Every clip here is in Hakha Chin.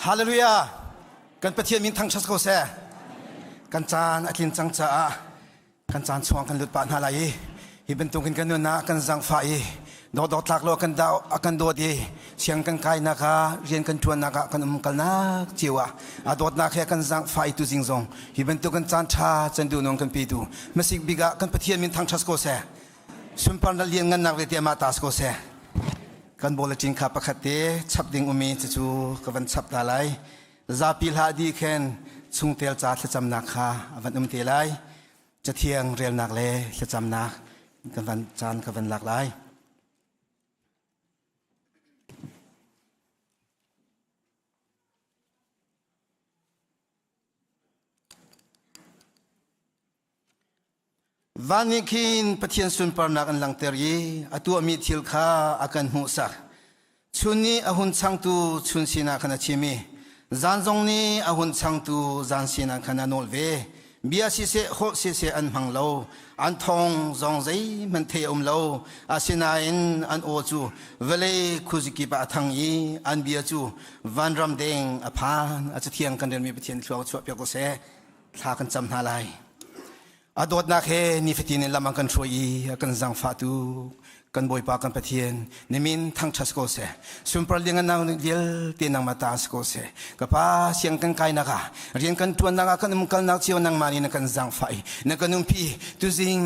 Hallelujah! Kan Pathian min thangṭhat ko seh. Kan caan a tlin cang caah kan caan chungah kan lut pah hna lai i hi bantukin kan nun ah kan zangfah i dawdawt tlak lo kan dau a kan dawt i siang kan kainak ah rian kan ṭuannak ah kan um kalnak cio ah a dawtnak he kan zangfah i tuzing zong hi bantuk kan caan ṭha can duh nung kan petu masik bik ah kan Pathian min thangṭhat ko seh. Sunparnak lian ngannak vialte amah ta si ko seh. Kan bulletin kha pakhat te chap ding umi cucu ka van chap ta lai. Zapi hlah di khen chungtel ca thlacamnak kha a van um te lai. Cathiang relnak le thlacamnak kan van caan ka van lak lai. Van nih khin Pathian sunparnak an langhter i a tuahmi thil kha a kan hmuhsak. Chun nih a hun changtu chun sinah khan a chim i zan zong nih a hun changtu zan sinah khan a nawl ve. Bia siseh holh siseh an hmang lo, an thawng zong zeihmanh thei a um lo. Asinain an aw cu vawlei khuazikip ah a thang i an bia cu vanram deng a phan. A cathiang kan relmi Pathian thluak chuahpiak ko seh. Thla kan cam hna lai. A dawtnak he nifatin in lam an kan hruai i a kan zaangfahtu kan Bawipa kan Pathian na min thangṭhat ko seh. Sunpar liangan vialte nangmah ta si ko seh. Ka pa siang kan kainak ah rian kan ṭuannak ah kan umkalnak cio nangmah nih na kan zaangfah i na kan umpi tuzing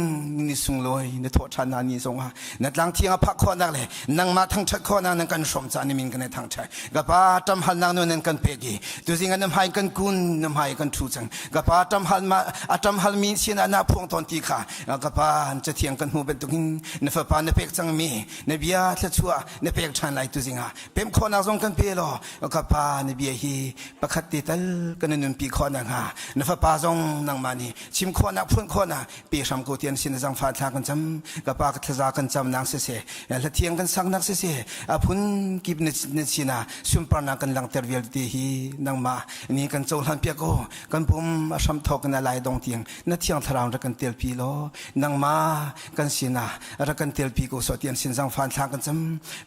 ni sunglawi na thawh ṭhan hna ni zongah na tlang thiang a phak khawhnak le nangmah thangṭhat khawhnak nan kan hrawm caah na min kan i thangṭhat. Ka pa ṭamhalnak nu nan kan pek i tuzing ah na hmai kan kun na hmai kan ṭhu cang. Ka pa ṭamhal ma a ṭamhal mi sinah na phuang tawn ti kha ka pa cathiang kan hmu bantukin na fapa na pek cangmi na bia thluachuah na pek ṭhan lai tuzing ah pem khawhnak zong kan pe law ka pa na bia hi pakhat te tal kan nunpi khawh nakhnga na fapa zong nangmah nih chim khawhnak phuan khawhnak pe hram ko tian sin zangfa thla kan cam ka pa ka thlaza kan cam nang siseh hlathiang kan sak nak siseh a phun kip na sinah sunparnak kan langhter vialte hi nangmah ni kan cohlan piak ko kan pum a hram thawk na lai dong tiang na thiang thlarau rak kan telpi law nangmah kan sinah rak kan telpi ko so tian sin zangfan thla kan cam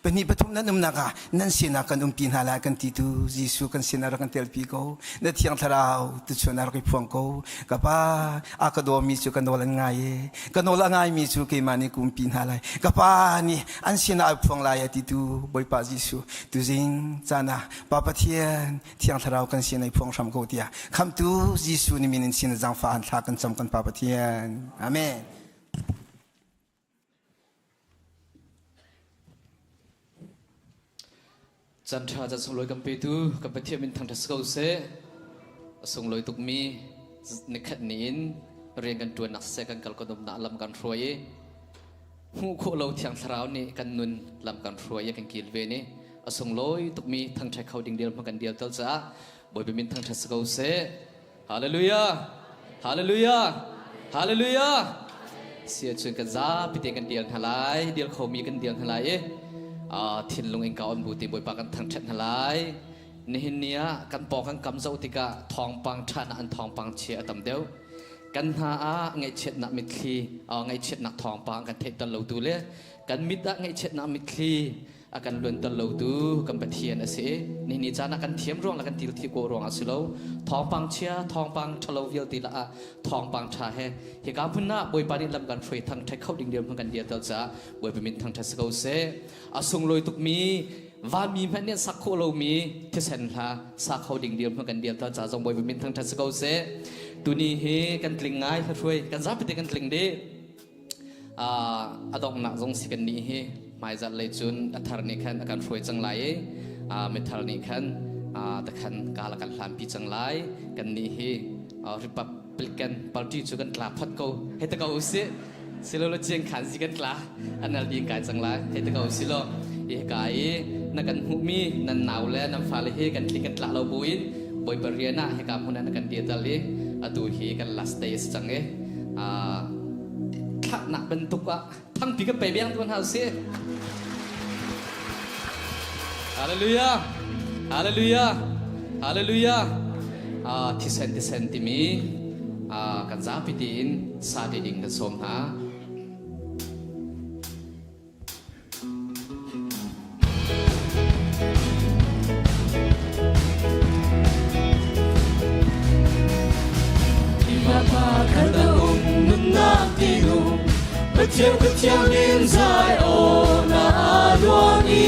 pahnih pathum nan umnak ah nan sinah kan umpi hna lai kan ti tu Jesuh kan sinah rak kan telpi ko na thiang thlarau tuchun ah rak i phuang ko ka pa a ka dawmi cu ka nawl an ngai e ka nawl a ngaimi cu keimah nih kumpi hna lai ka pa nih an sinah ai phuang lai a ti tu Bawipa Jesuh tuzing caan ah Pa Pathian Thiang Thlarau kan sin ai phuang hram ko tiah khamtu Jesuh ni min in sin zaangfah an thla kan cam kan Pa Pathian Amen Caan ṭha caan sunglawi kan petu kan Pathian min thangṭhat si ko seh. A sunglawi tukmi nikhat ni in rian kan ṭuannak siseh kan kal kan umnak lam kan hruai i hmuh khawh lo thiang thlarau nih kan nun lam kan hruai i kan kilven i a sunglawi tukmi thangṭhat kho ding dirhmun kan dial tal caah Bawipa min thangṭhat si ko seh. Hallelujah! Hallelujah! Hallelujah! Si ahcun kan zapi te kan dial hna lai, dial khomi kan dial hna lai i thinlung in ka on bu te Bawipa kan thangṭhat hna lai. Nihin ni ah kan pawng kan kam zoh tikah thawngpang ṭha na an thawngpang chia a tam deuh. Kan hna ah ngaihchiatnak mitthli, ngaihchiatnak thawngpang kan theih tal lo tu le kan mit ah ngaihchiatnak mitthli a kan luanter lotu kan Pathian a si. Nihin ni caan ah kan thiam ruang le kan til thi ko ruang ah si lo. Thawngpang chia, thawngpang ṭhalo vialte lah ah thawngpang ṭha he hika hmun ah Bawipa nih lam kan hruai thang ṭhek kho ding dirhmun kan dir tel caah Bawipa min thangṭhat si ko seh. A sunglawi tukmi vanmi hmanh nih sak khawh lomi thisen hla sa kho ding dirhmun kan dir tel caah zong Bawipa min thangṭhat si ko seh. Tuni hi kan tling ngai hruai kan zapi te kan tling dih. A donghnak zong si kan nih hi hmaizarh lei cun a thar nih khan a kan hruai cang lai i mithar nih khan takhan kala kan hlanpi cang lai kan nih hi Republican Party cu kan tla phot ko hei ta ko usih silo chiang khan si kan tla NLD kai cang lai hei ta ko usih law i ka i na kan hmuhmi nan nau le nan fale hi kan tli kan tla lo buin Bawipa rian ah hika hmun ah na kan dir tal i atu hi kan last day a si cang i thlaknak bantuk ah thangpi kan pe biang tuan hau si. Hallelujah. Hallelujah. Hallelujah. Thisen thisen timi kan zapi tiin sa te ding kan sawm hna. Thiang Pathian zai aw na luang i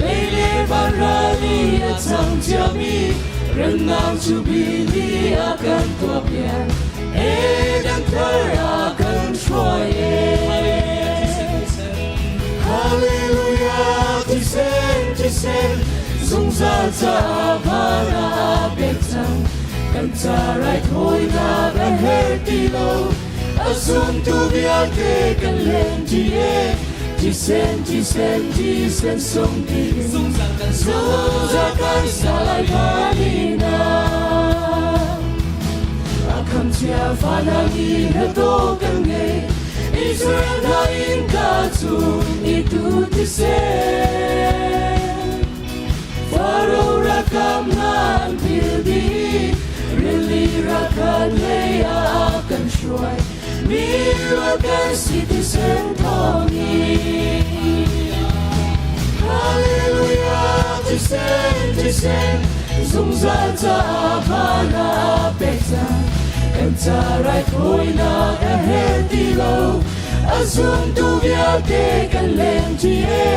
Lei le van rali a cang ciami remnak cu bili a kan tuahpiak Eden thar a kan hruai e Hallelujah thisen thisen zungzal ca van ah pek cang kan ca raithawinak a her ti lo a zumtu vialte kan len ti e thisen thisen thisen sung ti zungzal kan salai vanina a kham chia fana ni he to kan ngei Israel hna in ka chung i tu thisen Faro rakam nan pil dih rili rakan lei ah kan hruai mi kan si thisen thawngin Hallelujah thisen thisen zungzal ca van ah pek cang kan ca raithawinak a her ti lo a zumtu vialte kan leng ti e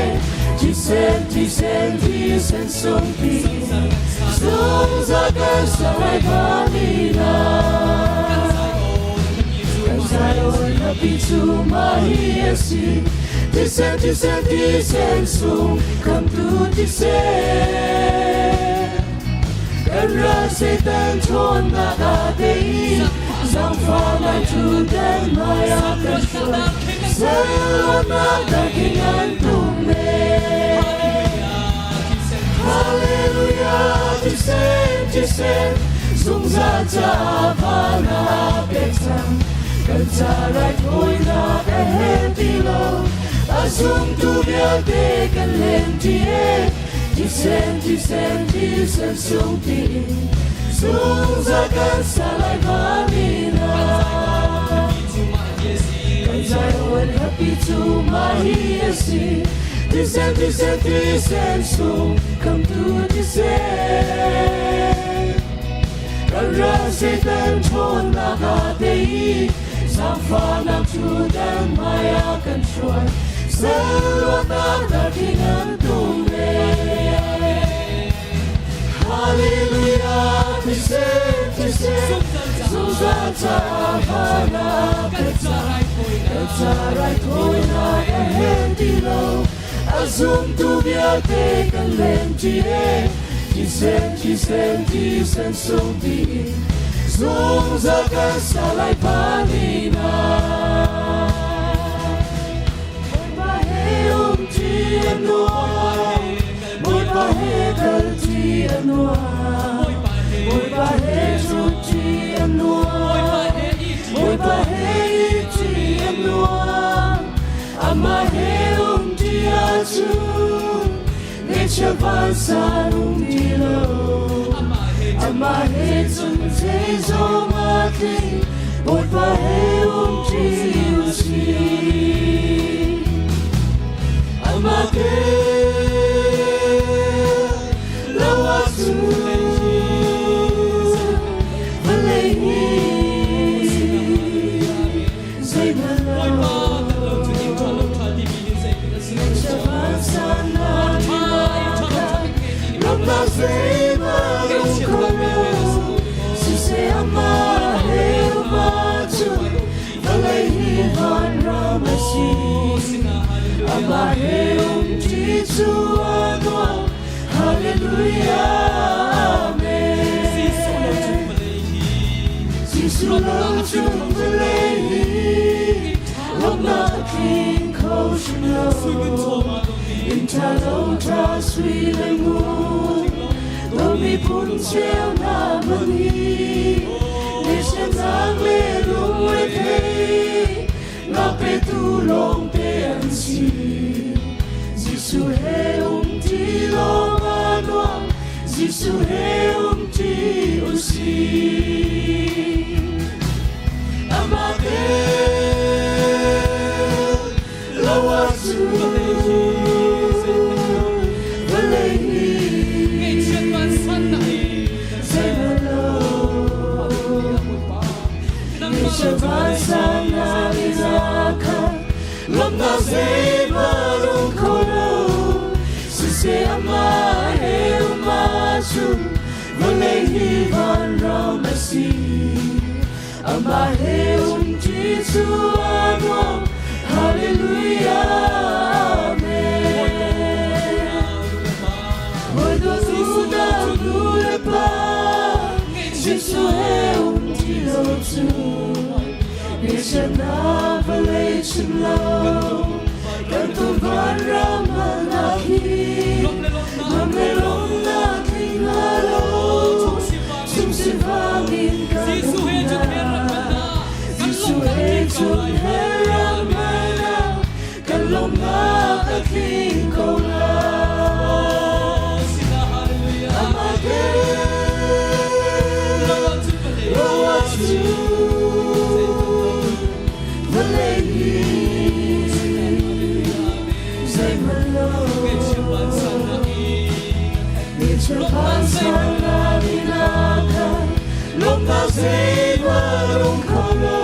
thisen thisen thisen sungpi zungzal kan sarai vanina kan Zion hapi cu mahi a si thisen thisen thisen sung khamtu thisen kan ral Satan ṭhawnnak a tei zaangfahnak cu dan hmai ah kan hruai salnak darking an tum Hallelujah thisen thisen zungzal ca van ah pek cang kan ca raithawinak a her ti lo a zumtu vialte kan len ti e thisen thisen thisen sung ti zungzal kan salai vanina kan Zion happy cu mahi a si thisen thisen thisen sung khamtu thisen kan ral Satan ṭhawnnak a tei zaangfahnak cu dan hmai ah kan hruai Salluatnak darking an tum ve Hallelujah thisen thisen zungzal ca van ah kan kan ca raithawinak a her ti lo a zumtu vialte kan len ti e thisen thisen thisen sung ti zungzal kan salai panina Bawipa he um ti a nuam Bawipa he kal ti a nuam Bawipa he ṭhut ti a nuam Bawipa he ih ti a nuam Amah he um ti ahcun Ngaihchia vansan um ti lo Amah he cun zeizong a tling Bawipa he um ṭi u sih Amah te lo ahcun vawlei hi zeihmanh lo Ramdang zeihmanh um kho lo siseh amah he um ahcun vawlei hi vanram a si amah he um ṭi cu a nuam Hallelujah Amen Jesuh lo cun vawlei hi lawmhnak a tling kho hrim lo inn ṭha lo ṭha sui le ngun dawmi phun cheunak hmun hi Nehsiamnak le lungrethei nak petu lawngte an si Jesuh he um ṭi lawng a nuam Jesuh he um ṭi u sih Amah te lo ahcun vawlei hi zeihmanh lo. Ngaihchiat vansannak. Lawmhnak zeihmanh um kho lo. Siseh amah he um ahcun vawlei hi vanram a si. Amah he umṭi cu a nuam. Hallelujah. Amen. Hawi dawt unau nu le pa, Jesuh he umṭi lo cu ngaihchiatnak vawlei chim lo. Kan tum vanram halnak hi nuam le lawmhnak tling hnga lo. Chung sifang in kan Jesuh he cun um he ram hna. hna kan Jesuh lawmhnak he tling ko cun lai. he ram hna. Kan lawmhnak a tling ko lai. Oh, sina hallelujah. Amah he Lo ahcun vawlei lo ahcun vawlei hi zeihmanh lo. Ngaihchia vansannak i Ngaihchia vansannak in a khan lawmhnak zeihmanh um kho lo.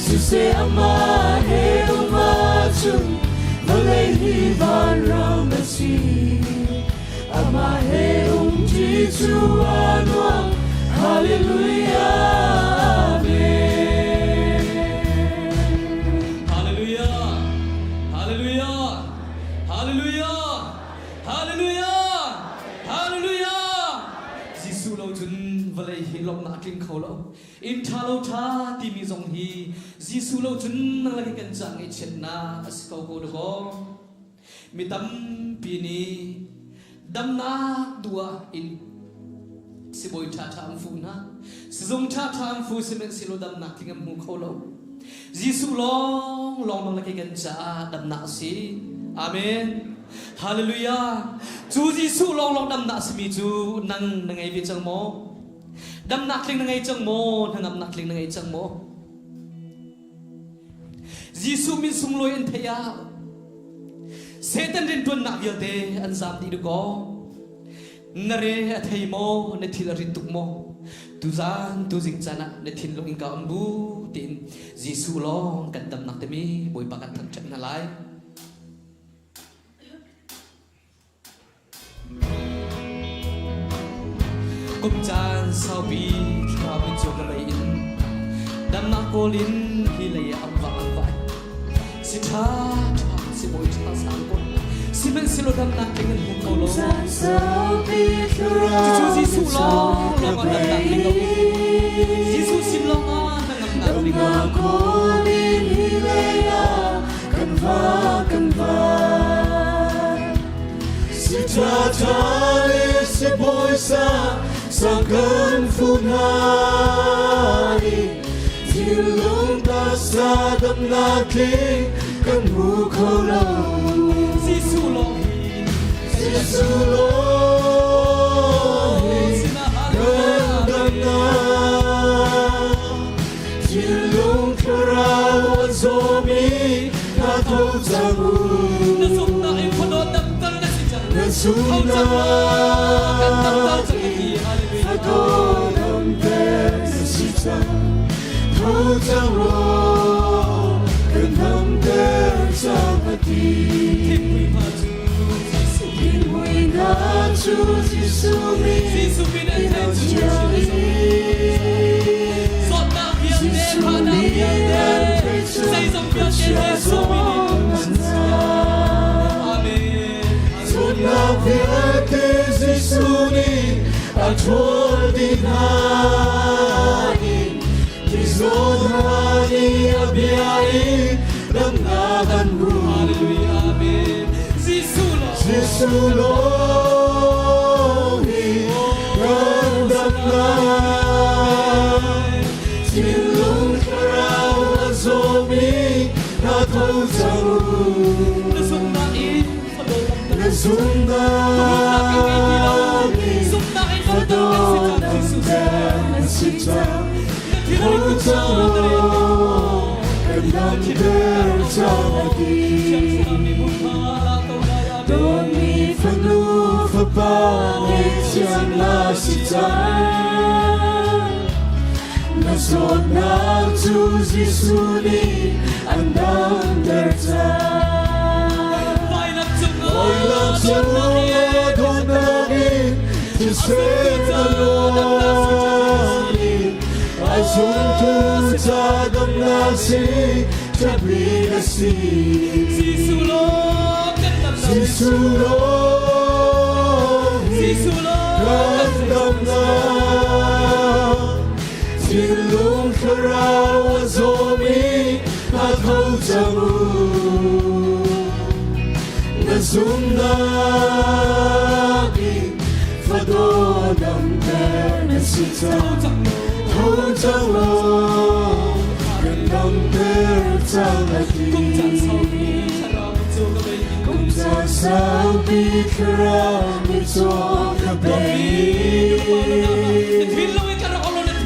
Siseh amah he um ahcun vawlei hi vanram a si. Amah he umṭi cu a nuam. Hallelujah. Amen. Hallelujah. Hallelujah. Hallelujah. Hallelujah. Hallelujah. Jesuh lo cun vawlei hi lawmhnak a tling kho lo. Inn ṭha lo ṭha timi zong hi Jesuh lo cun nang le kei kan ca ngaihchiatnak a si ko ko dakaw. Mi tampi nih damnak duh ah inn sibawi ṭhaṭha an fuh hna. Sizung ṭhaṭha an fu sihmanhsehlaw damnak tling an hmu kho lo. Jesuh lawng lawng nang le kei kan caah damnak a si. Amen. Hallelujah. Cu Jesuh lawng lawng damnak a simi cu nang na ngei ve cang maw? Damnak tling na ngei cang maw? Hnangamnak tling na ngei cang maw? Jesuh min sunglawi an theih ah Satan rianṭuannak vialte an zaam dih dakaw. Na re a thei maw? Na thil a rit tuk maw? Tuzaan tuzing caan ah na thinlung in ka um bu tiin Jesuh lawng kan damnak timi Bawipa kan thangṭhat hna lai. Kum caan saupi thlarau in cu ka lei in damnak kawl in hi lei ah an vah an vai. Si ṭha ṭha si bawi ṭha sang ko. Sihmanhsehlaw damnak tling an hmu kho lo. Cucu Jesuh lawng lawng ah damnak tling lo. Jesuh sin lawng ah hnangamnak tling lo. Damnak kawl in hi lei ah kan va kan va. Si ṭha ṭha le si bawi sa sang kan fu hna i thinlung taksa damnak tling kan hmu kho lo. Jesuh lawng hi Jesuh lawng hi kan damnak. Thinlung thlarau an zawmi hna tho cang u. Na zumhnak in khuadawt damter na si cang. Na Tho cang law, kan damter cang na ti. Hallelujah. Fadawt damter na si cang. Tho cang law, kan damter cang a ti. Thinpui hna cu Jesuh Thinpui hna cu Jesuh min Jesuh min an theih cu Zawtnak vialte, thahnak vialte, zeizong vialte Jesuh min in. Amen. Zawtnak vialte Jesuh nih a ṭhawl dih hna i mizaw hna nih a bia in damnak an hmu. Hallelujah. Amen. Jesuh lawng. Jesuh lawng hi kan damnak. Thinlung thlarau a zawmi hna tho cang u. Na zumhnak in fadawt damter. Na zumhnak in Zumhnak in damter kan si cang Jesuh. damter na si cang. Na thil Tho cang law, kan damter cang a ti. Dawtmi fanu fapa ngaihthiam na si cang. Na zawtnak cu Jesuh nih an damter cang. Vailam cungah dawtnak in thisen a luang i a zumtu ca damnak si ṭhatbik a si. Jesuh lawng kan damnak. Jesuh lawng hi kan damnak. Thinlung thlarau a zawmi hna tho cang u. Na zumnak in fadaw damter na si cang. Tho cang law kan damter cang a ti. Kum caan saupi thlarau cu ka bei. Kum caan saupi thlarau mitcaw ka bei.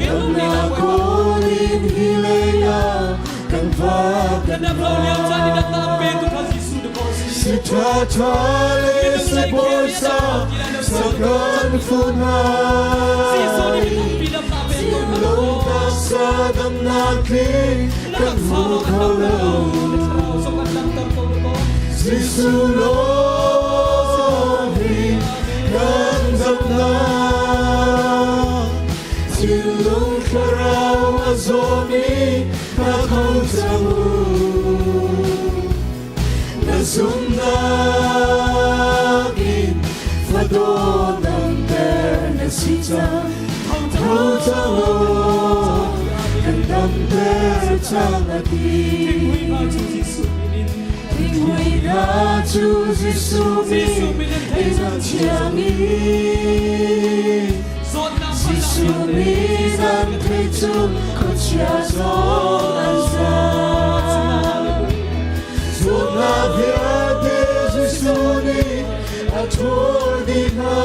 Damnak kawl in hi leiah kan va kan Si ṭha ṭha le si bawi sa sa kan fun hai. Thinlung taksa damnak tling kan hmu kho lo. Jesuh lawng hi kan damnak. Thinlung thlarau a zawmi hna tho cang u. Na zumhnak in fadaw damter na si cang. Tho cang u, kan damter cang a ti. Thinghmui hna cu Jesuh min in an thiang i Jesuh min an theih cu khuachia zong an zam. Zawtnak vialte Jesuh nih a ṭhawl dih hna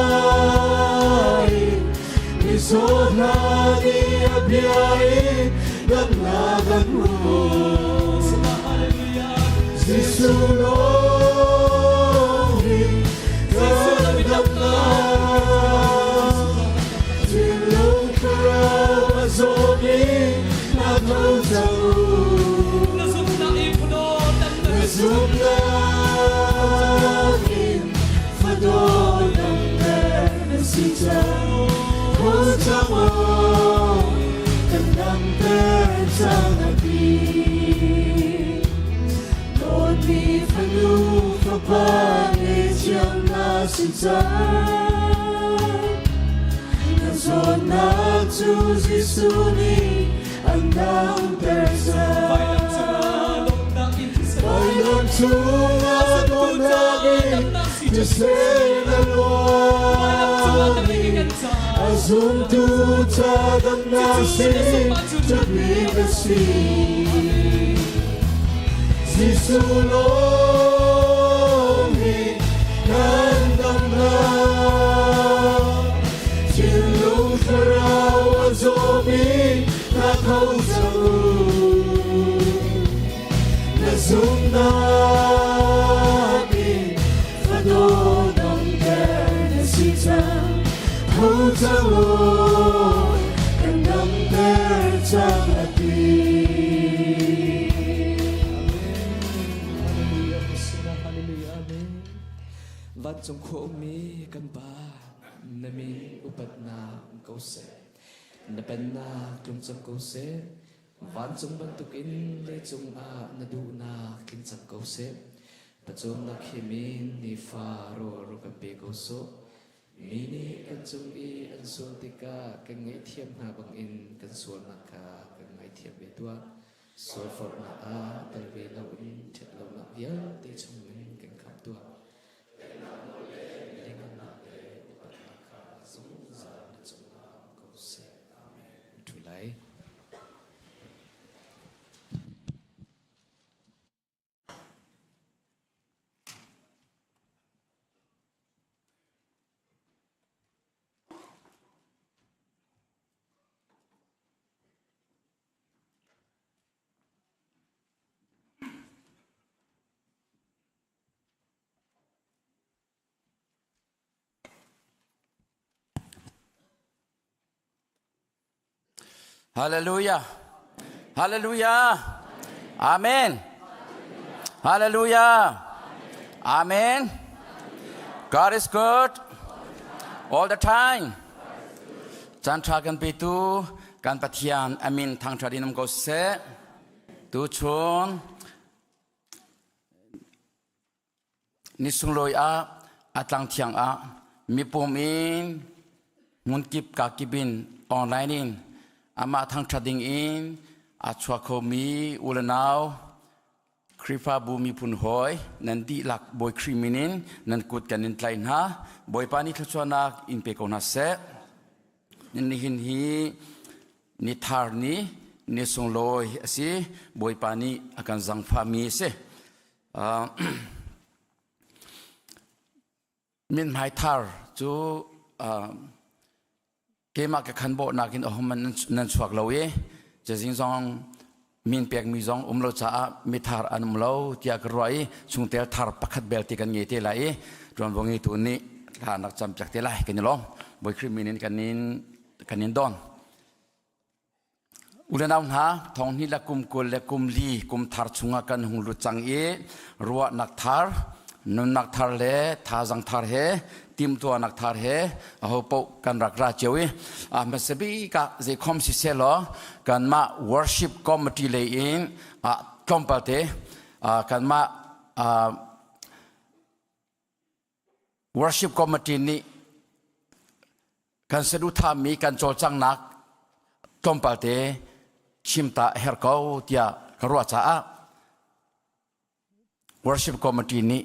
i mizaw hna nih a bia in damnak an hmu. Jesuh lawng hi kan damnak. Thinlung thlarau a zawmi hna tho cang u. Na zumhnak in fadaw Na zumhnak in fadaw damter na si cang. Tho cang u, kan damter cang a ti. Dawtmi fanu fapa nih thiam na si cang. Na zawtnak cu Jesuh nih an damter cang. Vailam cungah dawtnak in thisen a luang i a zumtu ca damnak si ṭhatbik a si. Jesuh lawng hi kan damnak. Thinlung thlarau a zawmi hna tho cang u. Na zumhnak in fadaw damter na si cang. Tho cang u, kan damter cang a ti. Hallelujah, amen. Vancung khua ummi kan Pa, na min upatnak um ko seh. Na pennak tlung cang ko seh. Vancung bantukin leicung ah na duhnak tling cang ko seh. Pacawmnak him in nifa rawl ro kan pe ko sawh. Mi nih kan cung i an sual tikah kan ngaihthiam hna bangin kan sualnak kha kan ngaithiam ve tuah. Sualforhnak ah tel ve loin ṭhatlonak vialte chungin kan khamh tuah. Lengannak le upatnak kha zungzal na cungah um ko seh. Amen. Ṭhu lai. Hallelujah. Hallelujah. Amen. Hallelujah. Amen. God is good all the time. Caan ṭha kan petu kan Pathian amin thangṭhat in um ko seh. Tuchun ni sunglawi ah a tlang thiang ah mipum in hmunkip kakip in online in amah thangṭhat ding in a chuak khomi u le nau Khrihfabu miphun hawi nan dihlak Bawi Khrih min in nan kut kan in tlaih hna. Bawipa nih thluachuahnak in pe ko hna seh. Nihin hi ni thar ni ni sunglawi a si. Bawipa nih a kan zangfahmi a si. Mithmai thar cu keimah ka khan bawhnak in ahum nan chuak lo i cazing zong min pekmi zong um lo caah mithar an um lo tiah ka ruah i chungtel thar pakhat belte kan ngei te lai i ṭuanvo ngeitu nih thla nak campiak te lai kan i lawm. Bawi Khrih min in kan in don. U le nau hna, thong hnih le kum 20 le kum li kum thar chungah kan hung lut cang i ruahnak thar, nunnak thar le thazaang thar he timhtuahnak thar he ahopaoh kan rak ra cio i a hmasa bik ah zeikhom siseh law kanmah worship committee lei in tlawmpal te kanmah Worship committee nih kan saduhthahmi kan cawlcanghnak tlawmpal te chim ta a herh ko tiah ka ruah caah worship committee nih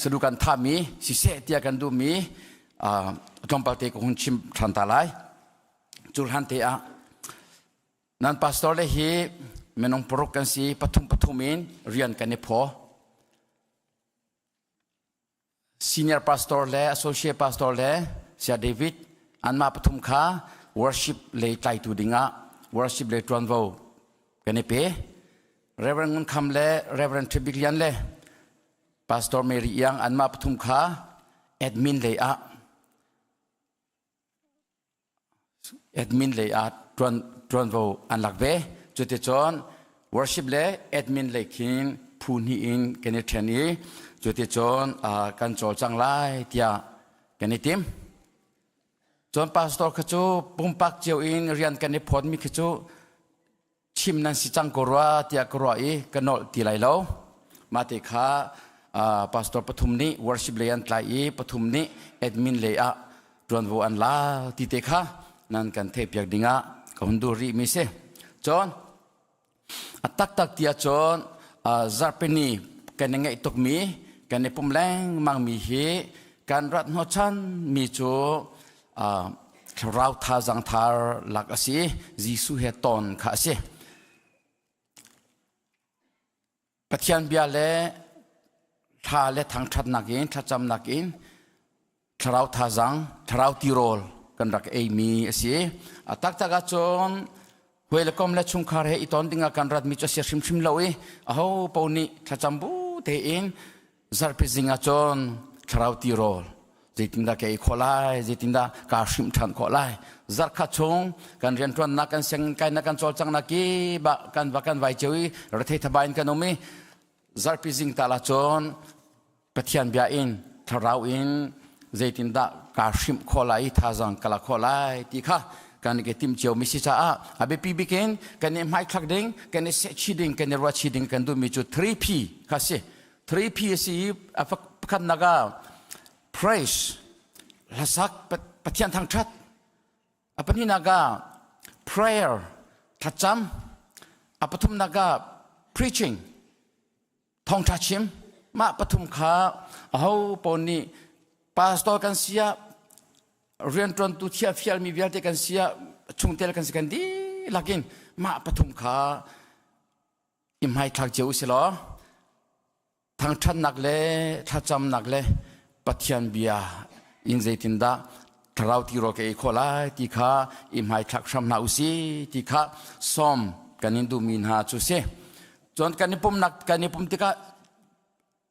saduh kan thahmi siseh tiah kan duhmi tlawmpal te ka hun chim ṭhan ta lai. Cu hlan te ah nan pastor le hi minung paruk kan si, pathum pathum in rian kan i phaw. Senior pastor le associate pastor le Saya David anmah pathum kha worship lei tlaitu dingah worship lei ṭuanvo kan i pe. Reverend Ngun Kham le Reverend Tribik Lian le Pastor Mary Iang anmah pathum kha admin lei ah Admin lei ah ṭuanvo an lak ve. Cuticun worship le admin lei khin phu hnih in kan i ṭhen i cuticun kan cawlcang lai tiah kan i tim. Cun pastor kha cu pumpak cio in rian kan i phawtmi khi cu chim nan si cang ko rua tiah ka ruah i ka nolh ti lai lo. Mah te kha pastor pathum nih worship lei an tlai i pathum nih admin lei ah ṭuanvo an la ti te kha nan kan theihpiak dingah ka hun duh rih mi si. Cun a taktak ti ahcun zarhpini kan i ngaih tukmi kan i pum lengmang mi hi kan rat hnawhchan mi cu thlarau thazaang thar lak a si. Jesuh he ton kha a si. Pathian bia le thla le thangṭhatnak in thlacamnak in thlarau thazaang thlarau tirawl kan rak eimi a si. A taktak ahcun hawi le kom le chungkhar he i ton dingah kan ratmi cu a si hrimhrim lo i aho paoh nih thlacam bu tein Zarhpi zing ah cun thlarau tirawl zeitindah ka ei khawh lai, zeitindah kaa hrimh ṭhan khawh lai. Zarhkhat chung kan rianṭuannak, kan sianginn kainak, kan cawlcanghnak kip ah kan va kan vai cio i rethei thaba in kan um i zarhpi zing tal ah cun Pathian bia in thlarau in zeitindah kaa hrimh khawh lai i thazaang ka la khawh lai ti kha kan i tim cio mi si caah a biapi bik in kan i hmaithlak ding, kan i sehchih ding, kan i ruahchih ding kan duhmi cu 3P kha si. 3P a si i a pakhatnak ah praise hlasak Pathian thangṭhat a pahnihnak ah prayer thlacam a pathumnak ah preaching thawngṭha chim. Mah pathum kha aho paoh nih pastor kan si ah rianṭuantu thiah fialmi vialte kan si ah chungtel kan si kan dihlak in mah pathum kha i hmaithlak cio usih law thangṭhatnak le thlacamnak le Pathian bia in zeitindah thlarau tirawl ka ei khawh lai ti kha i hmaithlak hram hna usih ti kha sawm kan in duhmi hna cu si. Cun kan i pumnak kan i pum tikah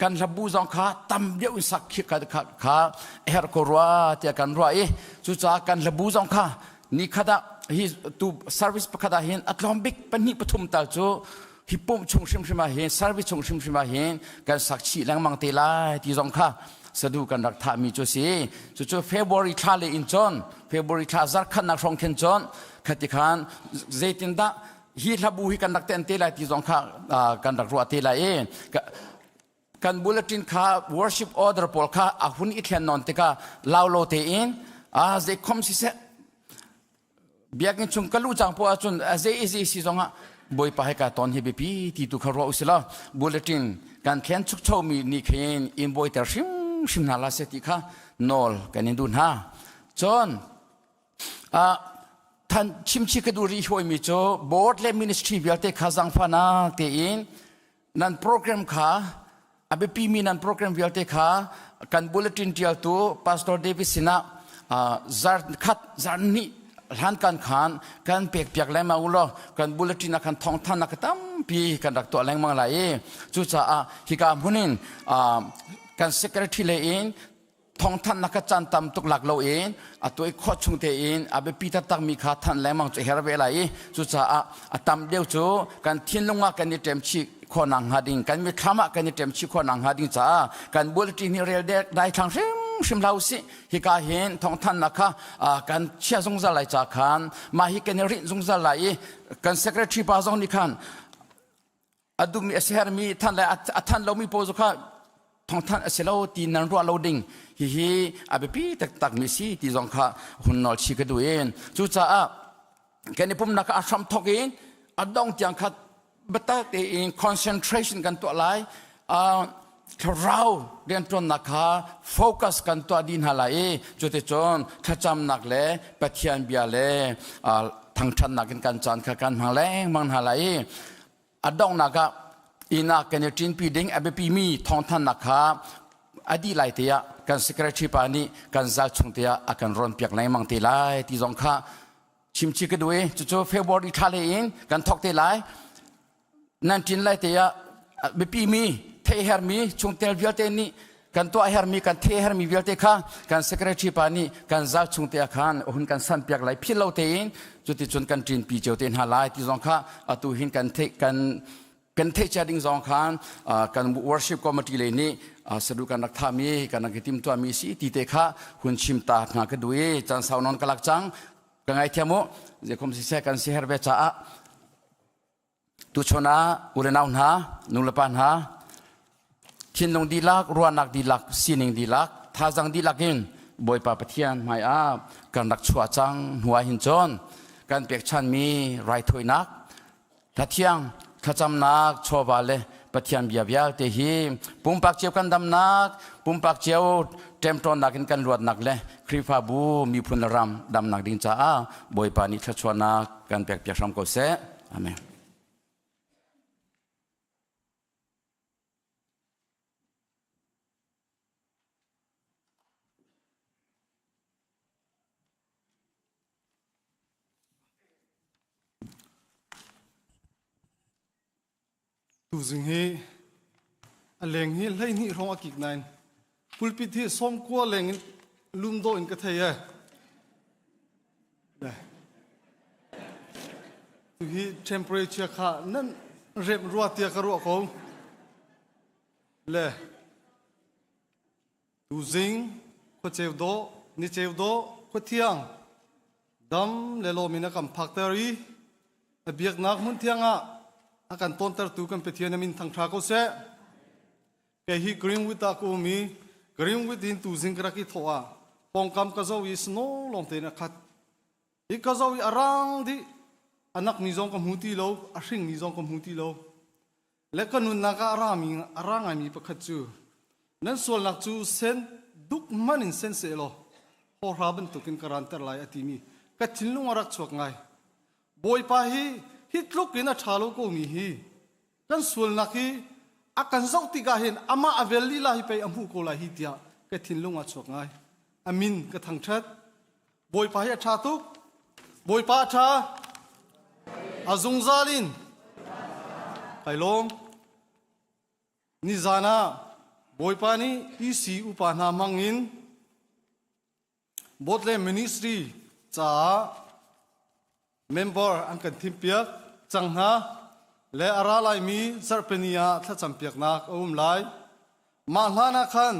kan hlabu zong kha tam deuh in sak khi kha kha herh ko rua tiah kan ruah i cucaah kan hlabu zong kha ni khat ah hi tu service pakhat ah hin a tlawm bik pahnih pathum tal cu. Hi pumh chung hrimhrim ah hin, service chung hrimhrim ah hin kan sak chih lengmang te lai ti zong kha sadu kan rak thahmi cu si. Cucu February thla le in cun, February thla zarkhatnak hrawng khin cun, khati khan zeitindah hi hlabu hi kan rak ten te lai ti zong kha kan rak ruah te lai i kan bulletin kha worship order pawl kha a hun i thlen nawn tikah laulo tein a zei khom siseh biakinn chung ka luh cang poah ahcun a zei i zei si zongah Bawipa he ka ton hi biapi ti tu kha ruah usila bulletin kan thlen chukcho mi nih khin in bawiter hrimhrim hna la se ti kha nawl kan in duh hna. Cun than chimchi ka duh rih hoi mi cu board le ministry vialte kha zangfahnak tein nan program kha a biapi mi nan program vialte kha kan bulletin tialtu Pastor David sinah zar khat zar hnih hlan kan khan kan pek piak lengmang u law kan bulletin ah khan thawngthannak tampi kan rak tuah lengmang lai i cucaah hika hmun in kan secretary lei in thawngthanhnak kha caan tam tuk lak loin a tuai khawh chung tein a biapi taktakmi kha thanh lengmang cu her ve lai i cucaah a tam deuh cu kan thinlung ah kan i ṭem chih khawhnak hnga ding, kan mitthlam ah kan i ṭem chih khawhnak hnga ding caah kan bulletin hi rel daithlang hrimhrim hlah usih. Hika hin thawngthanhnak kha kan chia zungzal lai ca khan mah hi kan i rinh zungzal lai i kan secretary pa zong nih khan a duhmi a sihermi than le a than lomi pawl cu kha thawngthanh a si lo ti nan ruah lo ding hihi a biapi taktak mi si ti zong kha hun nawl chi ka duh in cucaah kan i pumnak a hram thok in a dong tiang kha biatak tein concentration kan tuah lai. Thlarau rianṭuannak kha focus kan tuah dih hna lai i cuticun thlacamnak le Pathian bia le thangṭhatnak in kan caan kha kan hmang lengmang hna lai i a donghnak ah inn ah kan i ṭinpi ding a biapimi thawngthanhnak kha a dih lai te ah kan secretary pa nih kan zal chung te ah a kan rawnpiak lengmang te lai ti zong kha chimchih ka duh i cucu February thla le in kan thawk te lai. Nan ṭin lai te ah biapi mi theihhermi chungtel vialte nih kan tuah hermi, kan thehermi vialte kha kan secretary pa nih kan zal chung te ah khan hun kan san piak lai phil lo tein. Cuticun kan ṭinpi cio te hna lai ti zong kha atu hin kan theih kan kan theih cia ding zong khan kan worship committee lei nih sadu kan rak thami, kan rak i timtuahmi si ti te kha hun chim ta hna ka duh i caan sau non ka lak cang, ka ngaithiam u. Zeikhom siseh, kan si her ve caah Tuchun ah u le nau hna, nu le pa hna, thinlung dihlak, ruahnak dihlak, sining dihlak, thazaang dihlak in Bawipa Pathian hmai ah kan rak chuah cang hnu ah hin cun kan pekchanmi raithawinak, hlathiang, thlacamnak, chawva le Pathian bia vialte hi pumpak cio kan damnak, pumpak cio ṭemṭawnnak in kan luatnak le Khrihfabu miphun le ram damnak ding caah Bawipa nih thluachuahnak kan pekpiak hram ko seh. Amen. Tuzing hi a leng hi 12 hrawng a kik nain pulpit hi 90 leng in lum dawh in ka thei e. Tu hi temperature kha nan rem rua tia ka ruah ko. Le tuzing khuaceu dawh ni ceu dawh khuathiang dam le lawm in a kan phakter i a biaknak hmun thiang ah a kan tawntertu kan Pathian a min thangṭha ko seh. Kei hi Greenwood ah ka um i Greenwood in tuzing ka rak i thawh ah pawngkam ka zoh i snow lawng tein a khat. I ka zoh i a rang dih. A nakmi zong ka hmu ti lo, a hringmi zong ka hmu ti lo. Le ka nunnak ah a rami a ra ngaimi pakhat cu nan sualnak cu sen duk hmanh in sen seh law hawhra bantukin ka ranter lai a timi ka thinlung a rak chuak ngai. Bawipa hi hi tluk in a ṭha lo komi hi kan sualnak hi a kan zoh tikah hin amah a vel lila hi pei a hmuh ko lai hi tiah ka thinlung ah chuak ngai. A min ka thangṭhat. Bawipa hi a ṭha tuk. Bawipa a ṭha. A zungzal in. Kai lawm. Nizan ah Bawipa nih EC upa hna hmang in Board le Ministry caah member an kan thimpiak cang hna. le a ra laimi zarhpini ah thlacam piaknak a um lai. Mah hlan ah khan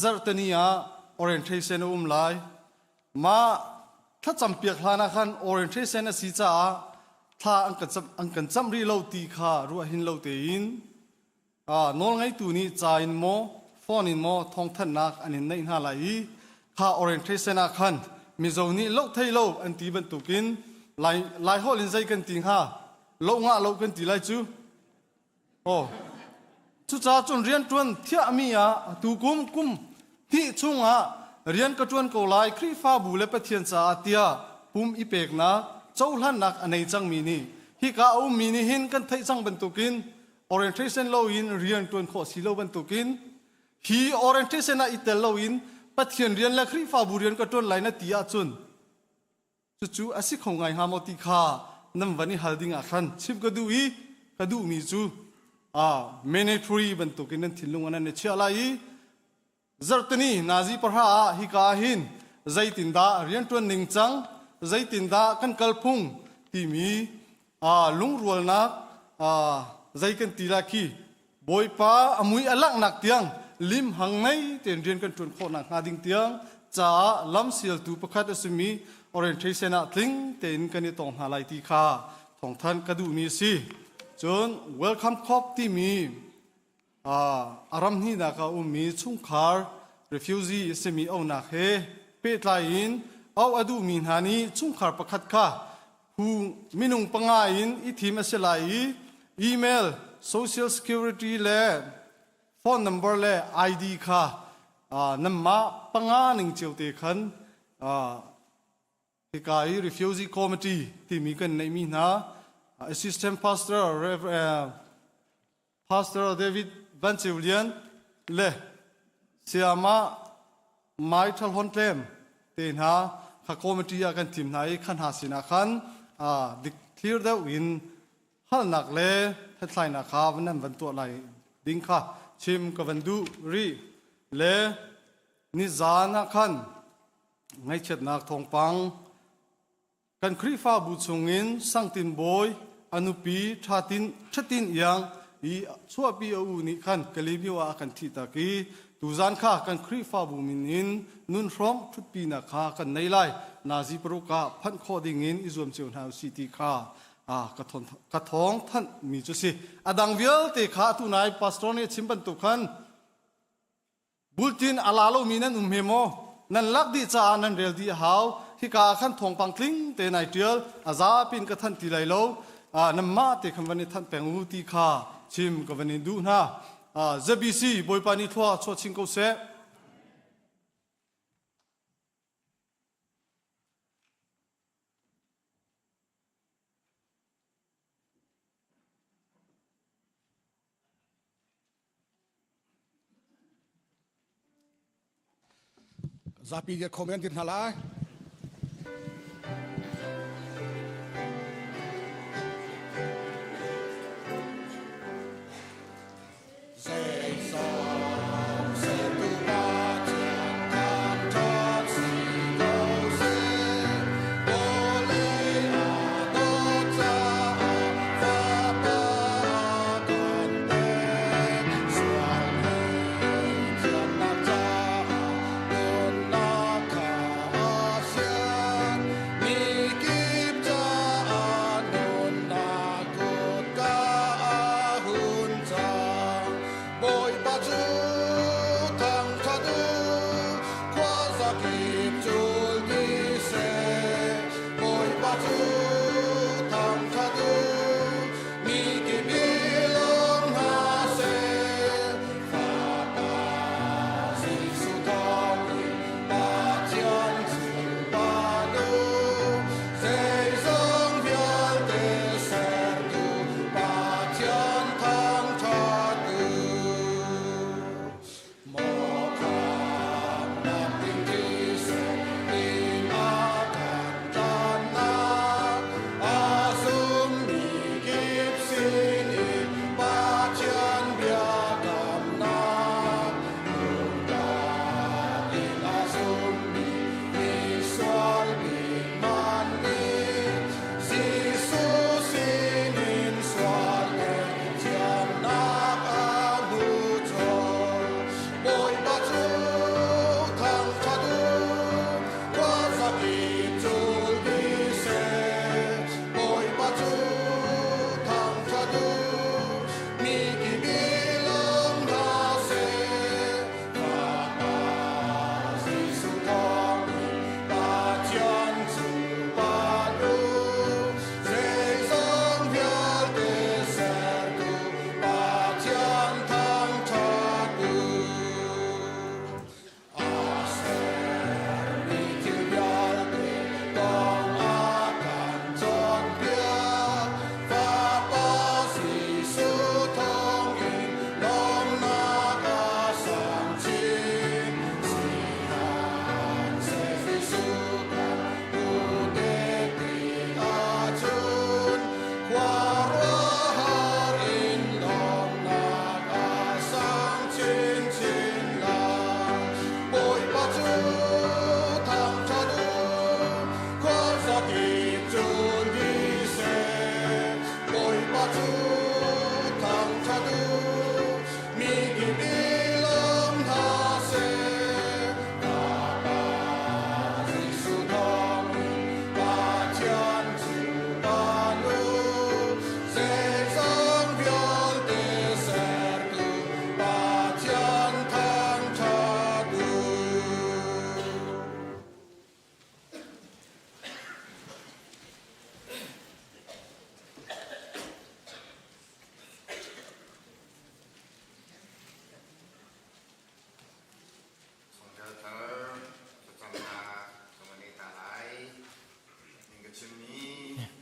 zarhteni ah orientation a um lai. Mah thlacam piak hlan ah khan orientation a si caah thla an kan cam, an kan camh rih lo ti kha ruah hin lo tein nawlngeitu nih ca in maw phone in maw thawngthanhnak an in neih hna lai i kha orientation ah khan Mizo nih loh thei lo an ti bantukin Lai Lai holh in zei kan ti hnga loh ngah lo kan ti lai cu oh cucaah cun rianṭuan thiahmi ah tu kum kum hnih chungah rian ka ṭuan ko lai Khrihfabu le Pathian caah tiah pum i peknak cohlannak a nei cangmi nih hika a ummi nih hin kan theih cang bantukin orientation loin rian ṭuan khawh si lo bantukin hi orientation ah i tel loin Pathian rian le Khrihfabu rian ka ṭuan lai na ti ahcun cucu a si kho ngai hnga maw ti kha nan van i hal ding ah khan chim ka duh i ka duhmi cu mandatory bantukin nan thinlung ah nan i chiah lai i Zarhteni nazi pahra ah hika ah hin zeitindah rianṭuan ningcang, zeitindah kan kalphung timi lungrualnak zei kan ti lai khi Bawipa a mui a langhnak tiang limhang ngei tein rian kan ṭuan khawh nakhnga ding tiang caah lamsialtu pakhat a simi orientation ah tling tein kan i tong hna lai ti kha thawngthanh ka duhmi a si. Cun Welcome Corps timi A ram hnihnak ah ummi chungkhar refugee a simi auhnak he pehtlai in auh a duhmi hna nih chungkhar pakhat kha phu minung panga in i thim a si lai i email, social security le phone number le ID kha nanmah panga ning cio te khan Hika i Refugee Committee timi kan neihmi hna Assistant Pastor Rev. Pastor David Van Ceu Lian le Sayama Mai Thal Hon Tlem te hna kha committee ah kan thim hna i kha hna sinah khan dik thlir deuh in halnak le hlathlainak kha nan van tuah lai ding kha chim ka van duh rih le nizan ah khan Ngaihchiatnak thawngpang Kan Khrihfabu chungin Sangtin Bawi a nupi Ṭhatin Ṭhatin Iang i chuahpi a u nih khan Kalaymyo ah a kan thihtak i tuzan kha kan Khrihfabu min in nun hrawm ṭhutpinak kha kan nei lai. Nazi paruk ah phanh khawh dingin i zuam cio hna usih ti kha ka thawng thanh mi cu si. A dang vialte kha atu nai pastor nih a chim bantuk khan Bulletin a la lomi nan um hme maw? Nan lak dih caah nan rel dih a hau. Hika ah khan thawngpang tling te nai ṭial. A zapi in ka thanh ti lai lo. Nanmah te khan van i thanh peng u ti kha chim ka van in duh hna. ZBC Bawipa nih thlua chuah chin ko seh. Zapi dir khom kan dir hna lai.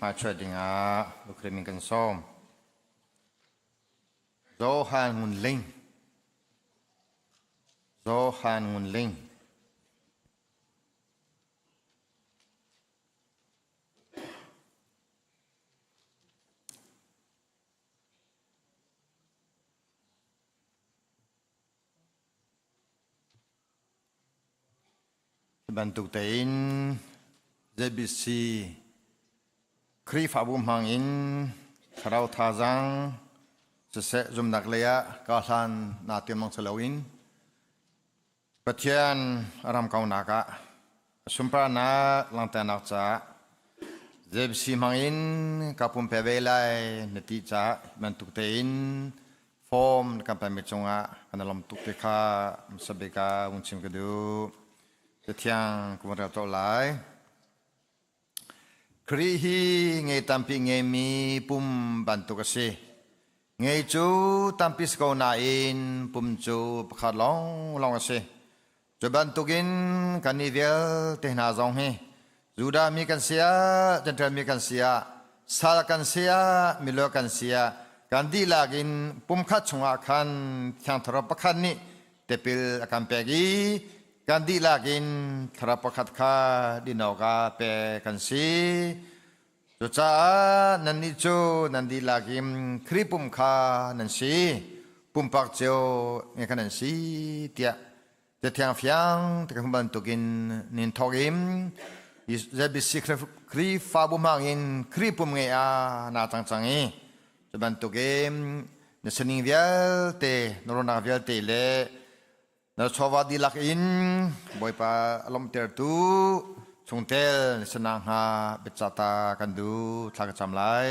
Hmaichuai dingah Ukraine kan sawm. Johan Ngun Ling. Johan Ngun Ling. Hi bantuk tein ZBC Khrihfabu hmang in thlarau thazaang siseh zumnak lei ah ka hlan naa tiam mang si loin Pathian ram kaunak ah sunparnak langhternak caah ZBC hmang in ka pumpe ve lai na ti caah bantuk tein form na kan pekmi cungah kan i lawm tuk ti kha hmasa bik ah vun chim ka duh. Cathiang ka vun rel tuah lai. Khrih hi ngei tampi ngeimi pum bantuk a si. Ngei cu tampi si ko nain pum cu pakhat lawnglawng a si. Cu bantukin kannih vialte hna zong hi Judah mi kan si ah, Jentail mi kan si ah, sal kan si ah, milua kan si ah, kan dihlak in pumkhat chungah khan Thiang Thlarau pakhat nih tipil a kan pek i kan dihlak in Thlarau pakhat kha din awkah pek kan si. Cucaah nannih cu nan dihlak in Khrih pum kha nan si, pumpak cio nge kha nan si tiah Cathiang fiang te kan bantukin nin thawk in ZBC Khrihfabu hmangin Khrih pum nge ah naa cang cang i cu bantukin na sining vialte na ruahnak vialte le Na chawva dihlak in Bawipa a lawmhtertu chungtel na si nakhnga biacahta kan duh thla ka cam lai.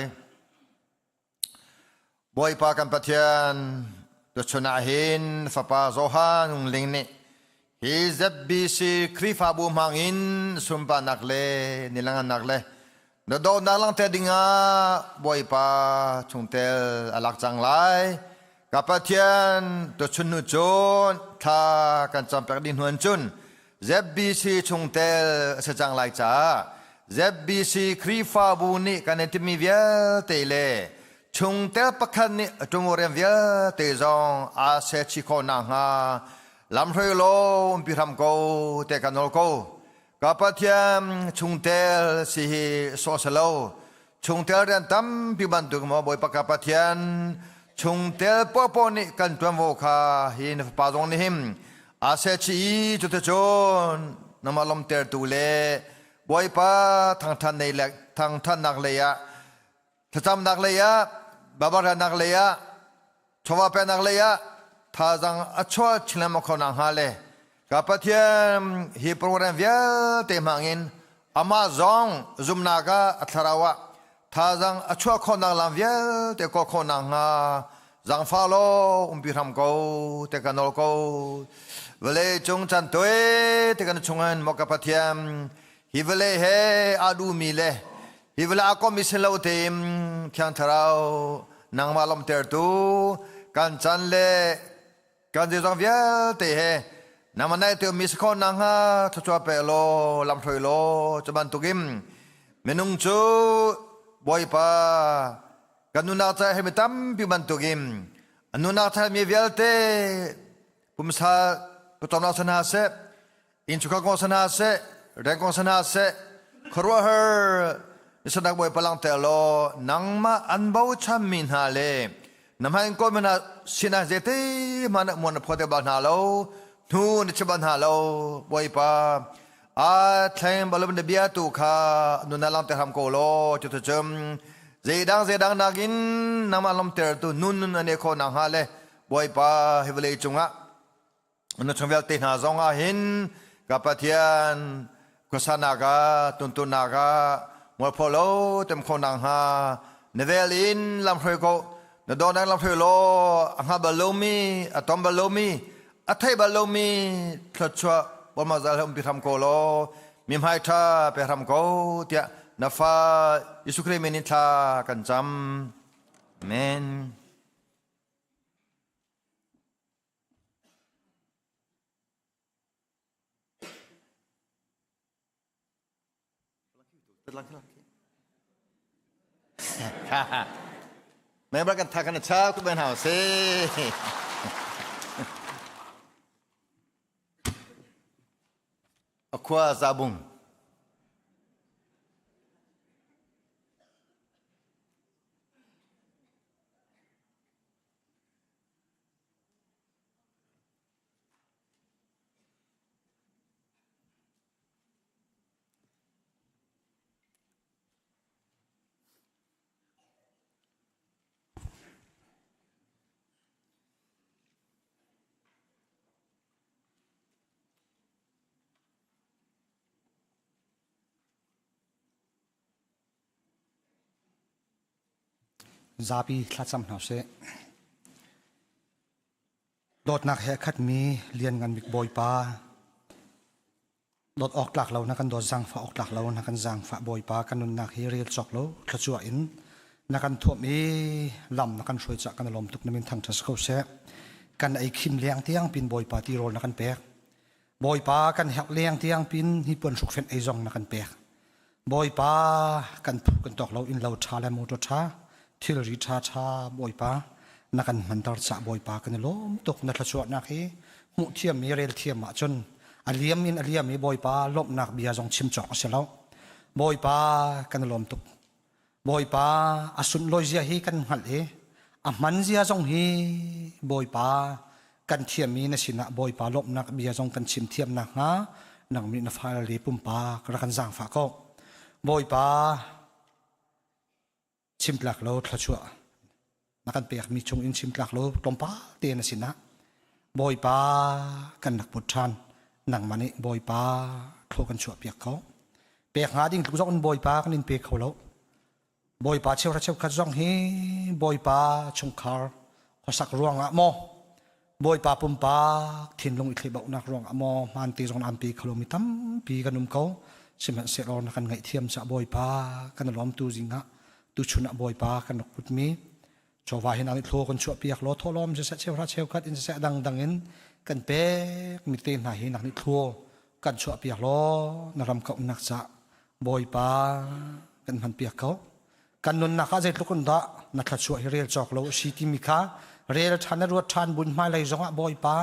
Bawipa kan Pathian, tuchun ah hin Fapa Johan Ling nih hi ZBC Khrihfabu hmangin sunparnak le nilangannak le Na dawtnak langhter dingah Bawipa chungtel a lak cang lai. Ka Pathian, tuchun hnu cun thla kan campek dih hnuan cun ZBC chungtel a si cang lai caah ZBC Khrihfabu nih kan in timmi vialte le chungtel pakhat nih a ṭuanvo rian vialte zong aa sehchih khawh nakhnga lamhruai law umpi hram ko te kan nawl ko. Ka Pathian chungtel si hi sawh si lo. Chungtel rian tampi bantuk maw Bawipa ka Pathian chungtel poahpoah nih kan ṭuanvo kha hi na fapa zong nih hin aa sehchih i cuticun nangmah lawmtertu le Bawipa thangṭhan nei le thangṭhatnak lei ah thlacamnak lei ah babarannak lei ah chawva peknak lei ah thazaang a chuah chin lengmang kho nakhnga le ka Pathian hi program vialte hmangin amah zong zumnak ah a thlarau ah thazaang a chuah khawhnak lam vialte kawl khawh nakhnga zaangfah law umpi hram ko te ka nawl ko vawlei cung chan toi te kan chungin maw ka Pathian hi vawlei he aa duhmi le hi vawlei aa kommi sin lo tein Thiang Thlarau nangmah lawmhtertu kan chan le kan zeizong vialte he nangmah naih te ummi si khawh nakhnga thluachuah pe law lamhruai law cu bantukin minung cu Bawipa kan nunnak ca he mi tampi bantukin a nunnak thaimi vialte pumsa pawcawmnak si hna seh innchungkhar kong si hna seh reng kong si hna seh khuaruahhar nisanak bawipa langhter law nangmah an bochanmi hna le na hmai in kawlmi hna sinah zeite hmanh muan na phuat bal hna lo hnu na chim bal hna lo bawipa aa thleng balum na bia tu kha nuna langhter hram ko law cuticun zeidang zeidang nakin nangmah lawmtertu nun nun an i khawh nakhnga le bawipa hi vawlei cungah Na chung vialte hna zong ah hin ka Pathian khuasanak ah tuntunnak ah mualpho lo tem kho nakhnga na vel in lamhruai ko na dawtnak lamhruai law a hngal bal lomi a tom bal lomi a thei bal lomi thluachuah bawmah zal he umpi hram ko law mi hmai ṭha pe hram ko tiah na fa Jesuh Khrih min in thla kan cam. Amen. Member kan tha kan chau ku ben hau si. Akhua zabung. Zapi thlacam hna sih. Dawtnak he a khatmi lianngan bik Bawipa, dawt awk tlak lo na kan dawt zaangfah awk tlak lo na kan zaangfah Bawipa kan nunnak hi rel cawk lo thluachuah in na kan thuamh i lam na kan hruai cah kan i lawm tuk na min thangṭhat si ko seh. Kan ei khim leng tiang pin Bawipa tirawl na kan pek. Bawipa kan herh leng tiang pin hi puan hrukfenh ei zong na kan pek. Bawipa kan phu kan tawk lo inn lo ṭha le motor ṭha thilri ṭha ṭha Bawipa na kan hmanter cah Bawipa kan i lawm tuk na thluachuahnak hi hmuh thiam i rel thiam ahcun a liam in a liam i Bawipa lawmhnak bia zong chim cawk a si lo Bawipa kan i lawm tuk Bawipa a sunlawi zia hi kan hngalh i a hman zia zong hi Bawipa kan thiammi na sinah Bawipa lawmhnak bia zong kan chim thiam nakhnga nang nih na fale pumpak rak kan zaangfah ko. Bawipa chimtlak lo thluachuah na kan pekmi chung in chimtlak lo tlawmpal te na sinah Bawipa kan rak put ṭhan nangmah nih Bawipa thlaw kan chuah piak ko. Pek hnga ding tluk zong in Bawipa kan in pe kho lo. Bawipa cheuhra cheukhat zong hi Bawipa chungkhar khuasak ruangah maw Bawipa pumpak thinlung i thlehbauhnak ruangah maw hmaan te zong an pe kho lomi tampi kan um ko sihmanhsehlaw na kan ngaihthiam caah Bawipa kan i lawm tu zingah tuchun ah Bawipa kan rak putmi chawva hin an i thlaw kan chuahpiak law thawhlawm siseh cheuhra cheukhat in siseh dangdang in kan pek mi te hna hi nak nih thlaw kan chuahpiak law na ram kauhnak caah Bawipa kan hmanpiak ko. Kan nunnak ah zeitluk in dah na thluachuah hi rel cawk lo a si timi kha rel ṭhan na ruat ṭhan bun hmailei zongah Bawipa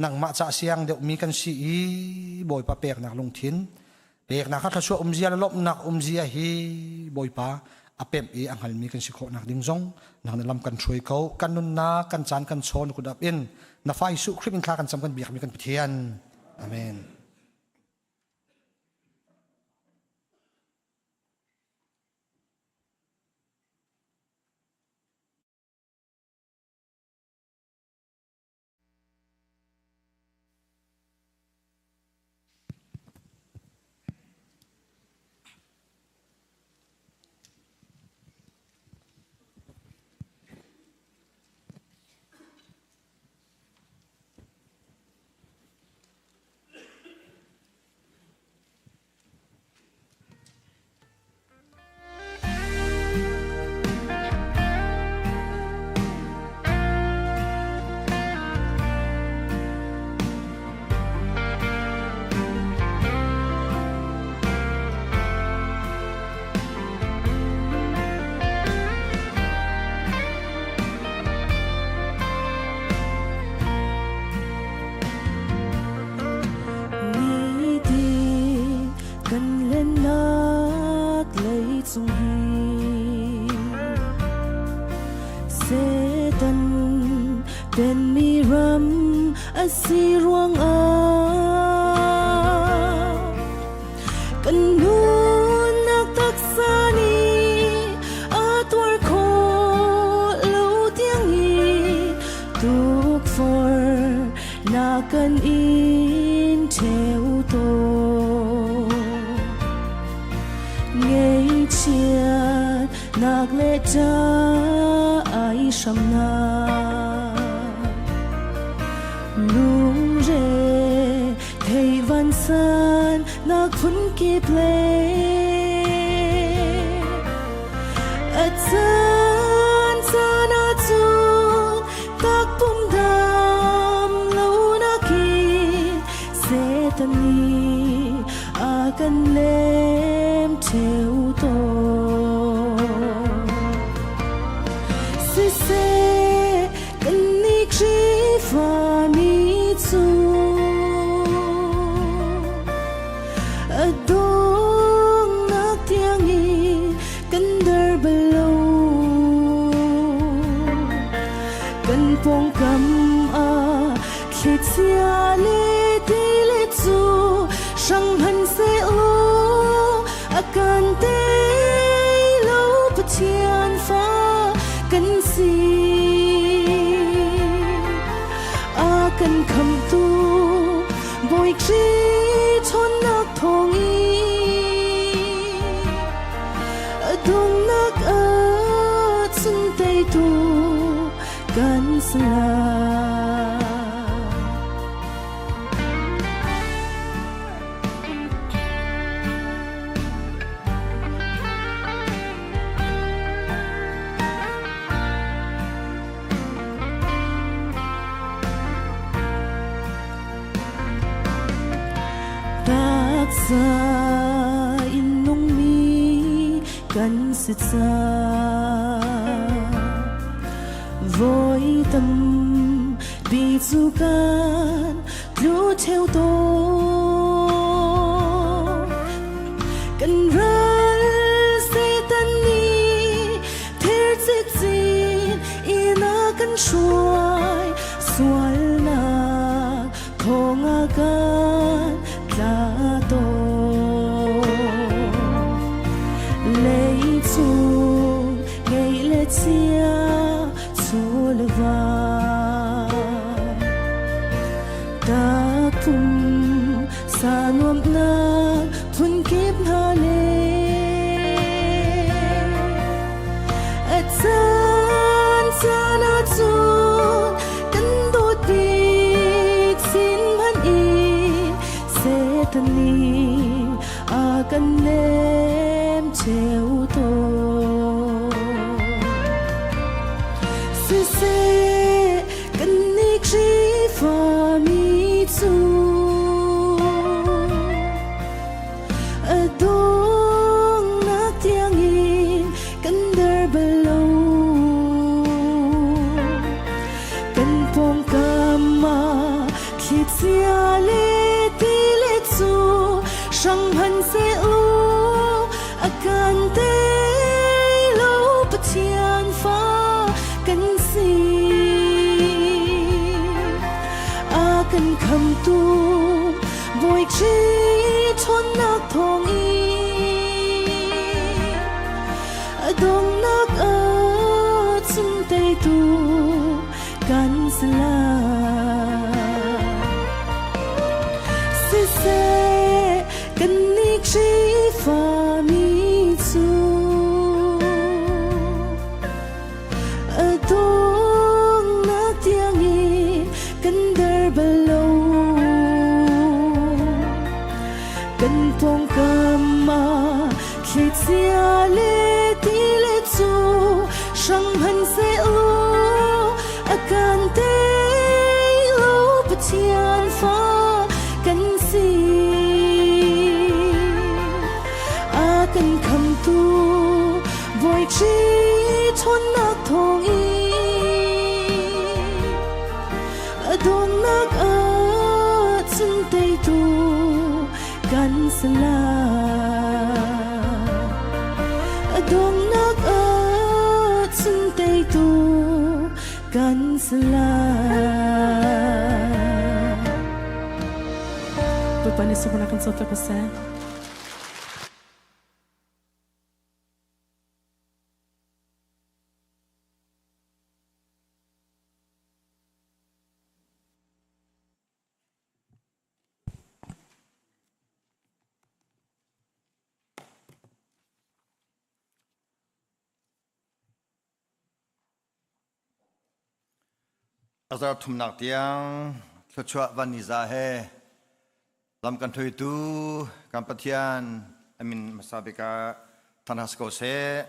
nangmah cah siang deuhmi kan si i Bawipa peknak lungthin peknak kha thluachuah umzia le lawmhnak umzia hi Bawipa a pemh i a hngalmi kan si khawhnak ding zong nang na lam kan hruai ko kan nunnak kan caan kan chawn kut up in na fa Jesuh Khrih min thla kan cam kan biakmi kan Pathian amen Nitin kan lennak leicung hi Satan penmi ram a si ruangah kan nunnak taksa nih a tuar khawh lo tiangin tukforh na kan in ṭheu tawn. Ngeihchiat nak le ṭah ai hramnak lungre thei vansan nak phun kip le a caan caan ahcun takpum dam lo nakin Satan nih a kan lem ṭheu tawn. le ti le cu hrang hmanhseh law a kan tei lo Pathian fa kan si. A kan khamtu Bawi Khrih ṭhawnnak thawngin a donghnak ah cun teitu kan si lai. Taksa in nungmi kan si cang. Voi tampi cu kan tlu ṭheo tawn. Kan ral Satan nih thir cikcin in a kan hruai sualnak thong a kan tla tawn. Leicung ngei le chia chulva takpum sa nuamhnak phunkip hna le a caan caan ahcun kan dawt bik sin hmanh in Satan nih a kan lem cheu tawn. Siseh kannih Khrihfami cu a donghnak tiangin kan der bal lo. Kan pawngkam ah thlichia le ti le cu hrang hmanhseh law a kan tei lo Pathian fa kan si. A kan khamtu Bawi Khrih ṭhawnnak thawngin a donghnak ah cun teitu kan si lai. Siseh kannih Khrihfami cu a donghnak tiangin kan der bal lo. Kan pawngkam ah thlichia le ti le cu hrang hmanhseh law a kan tei lo Pathian fa kan si. A kan khamtu Bawi Khrih ṭhawnnak thawngin a donghnak ah cun teitu kan si lai. A donghnak ah cun teitu kan si lai. Bawipa nih sunglawi kan coter ko seh. A zar thumnak tiang thluachuah van ni za he lam kan hruaitu kan Pathian amin hmasa bik ah thanhas ko seh.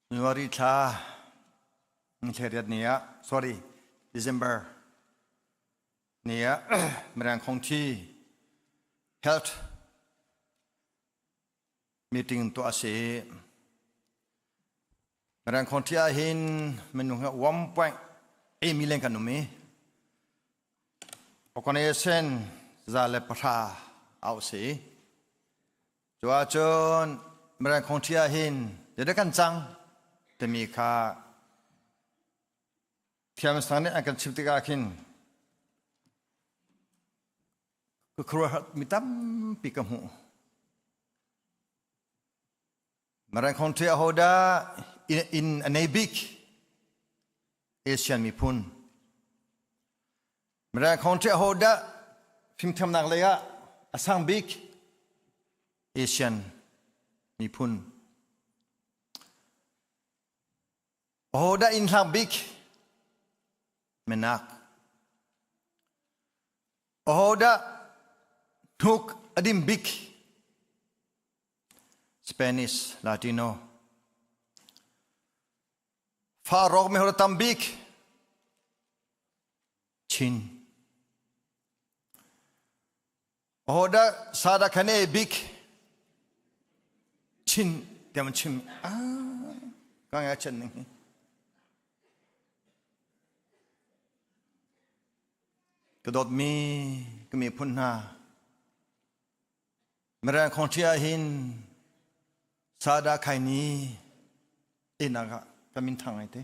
January thla thlariat ni ah sorry December ni ah Mirang Khongthi Health meeting tuah a si. Mirang Khongthi ah hin minung hi 1.8 million kan um i organization 110 au si. Cu ahcun Mirang Khongthi ah hin Zeidah kan cang timi kha thiam sang nih an kan chimh tikah khin ka khuaruahhar mi tampi ka hmuh. Marang country ahodah inn a nei bik? Asian miphun. Mirang country ahodah fimthiamnak lei ah a sang bik? Asian miphun. Ahodah inn hlang bik? Minak. Ahodah hnuk a dim bik? Spanish, Latino. Fa rawk mehor tam bik Chin. Ahodah sada khane bik Chin tiam chim ah ka ngai chen ning hi. Ka dawtmi ka miphun hna Mirang khongṭhi ahhin Sada Khaini tinak ah ka minthang ai te.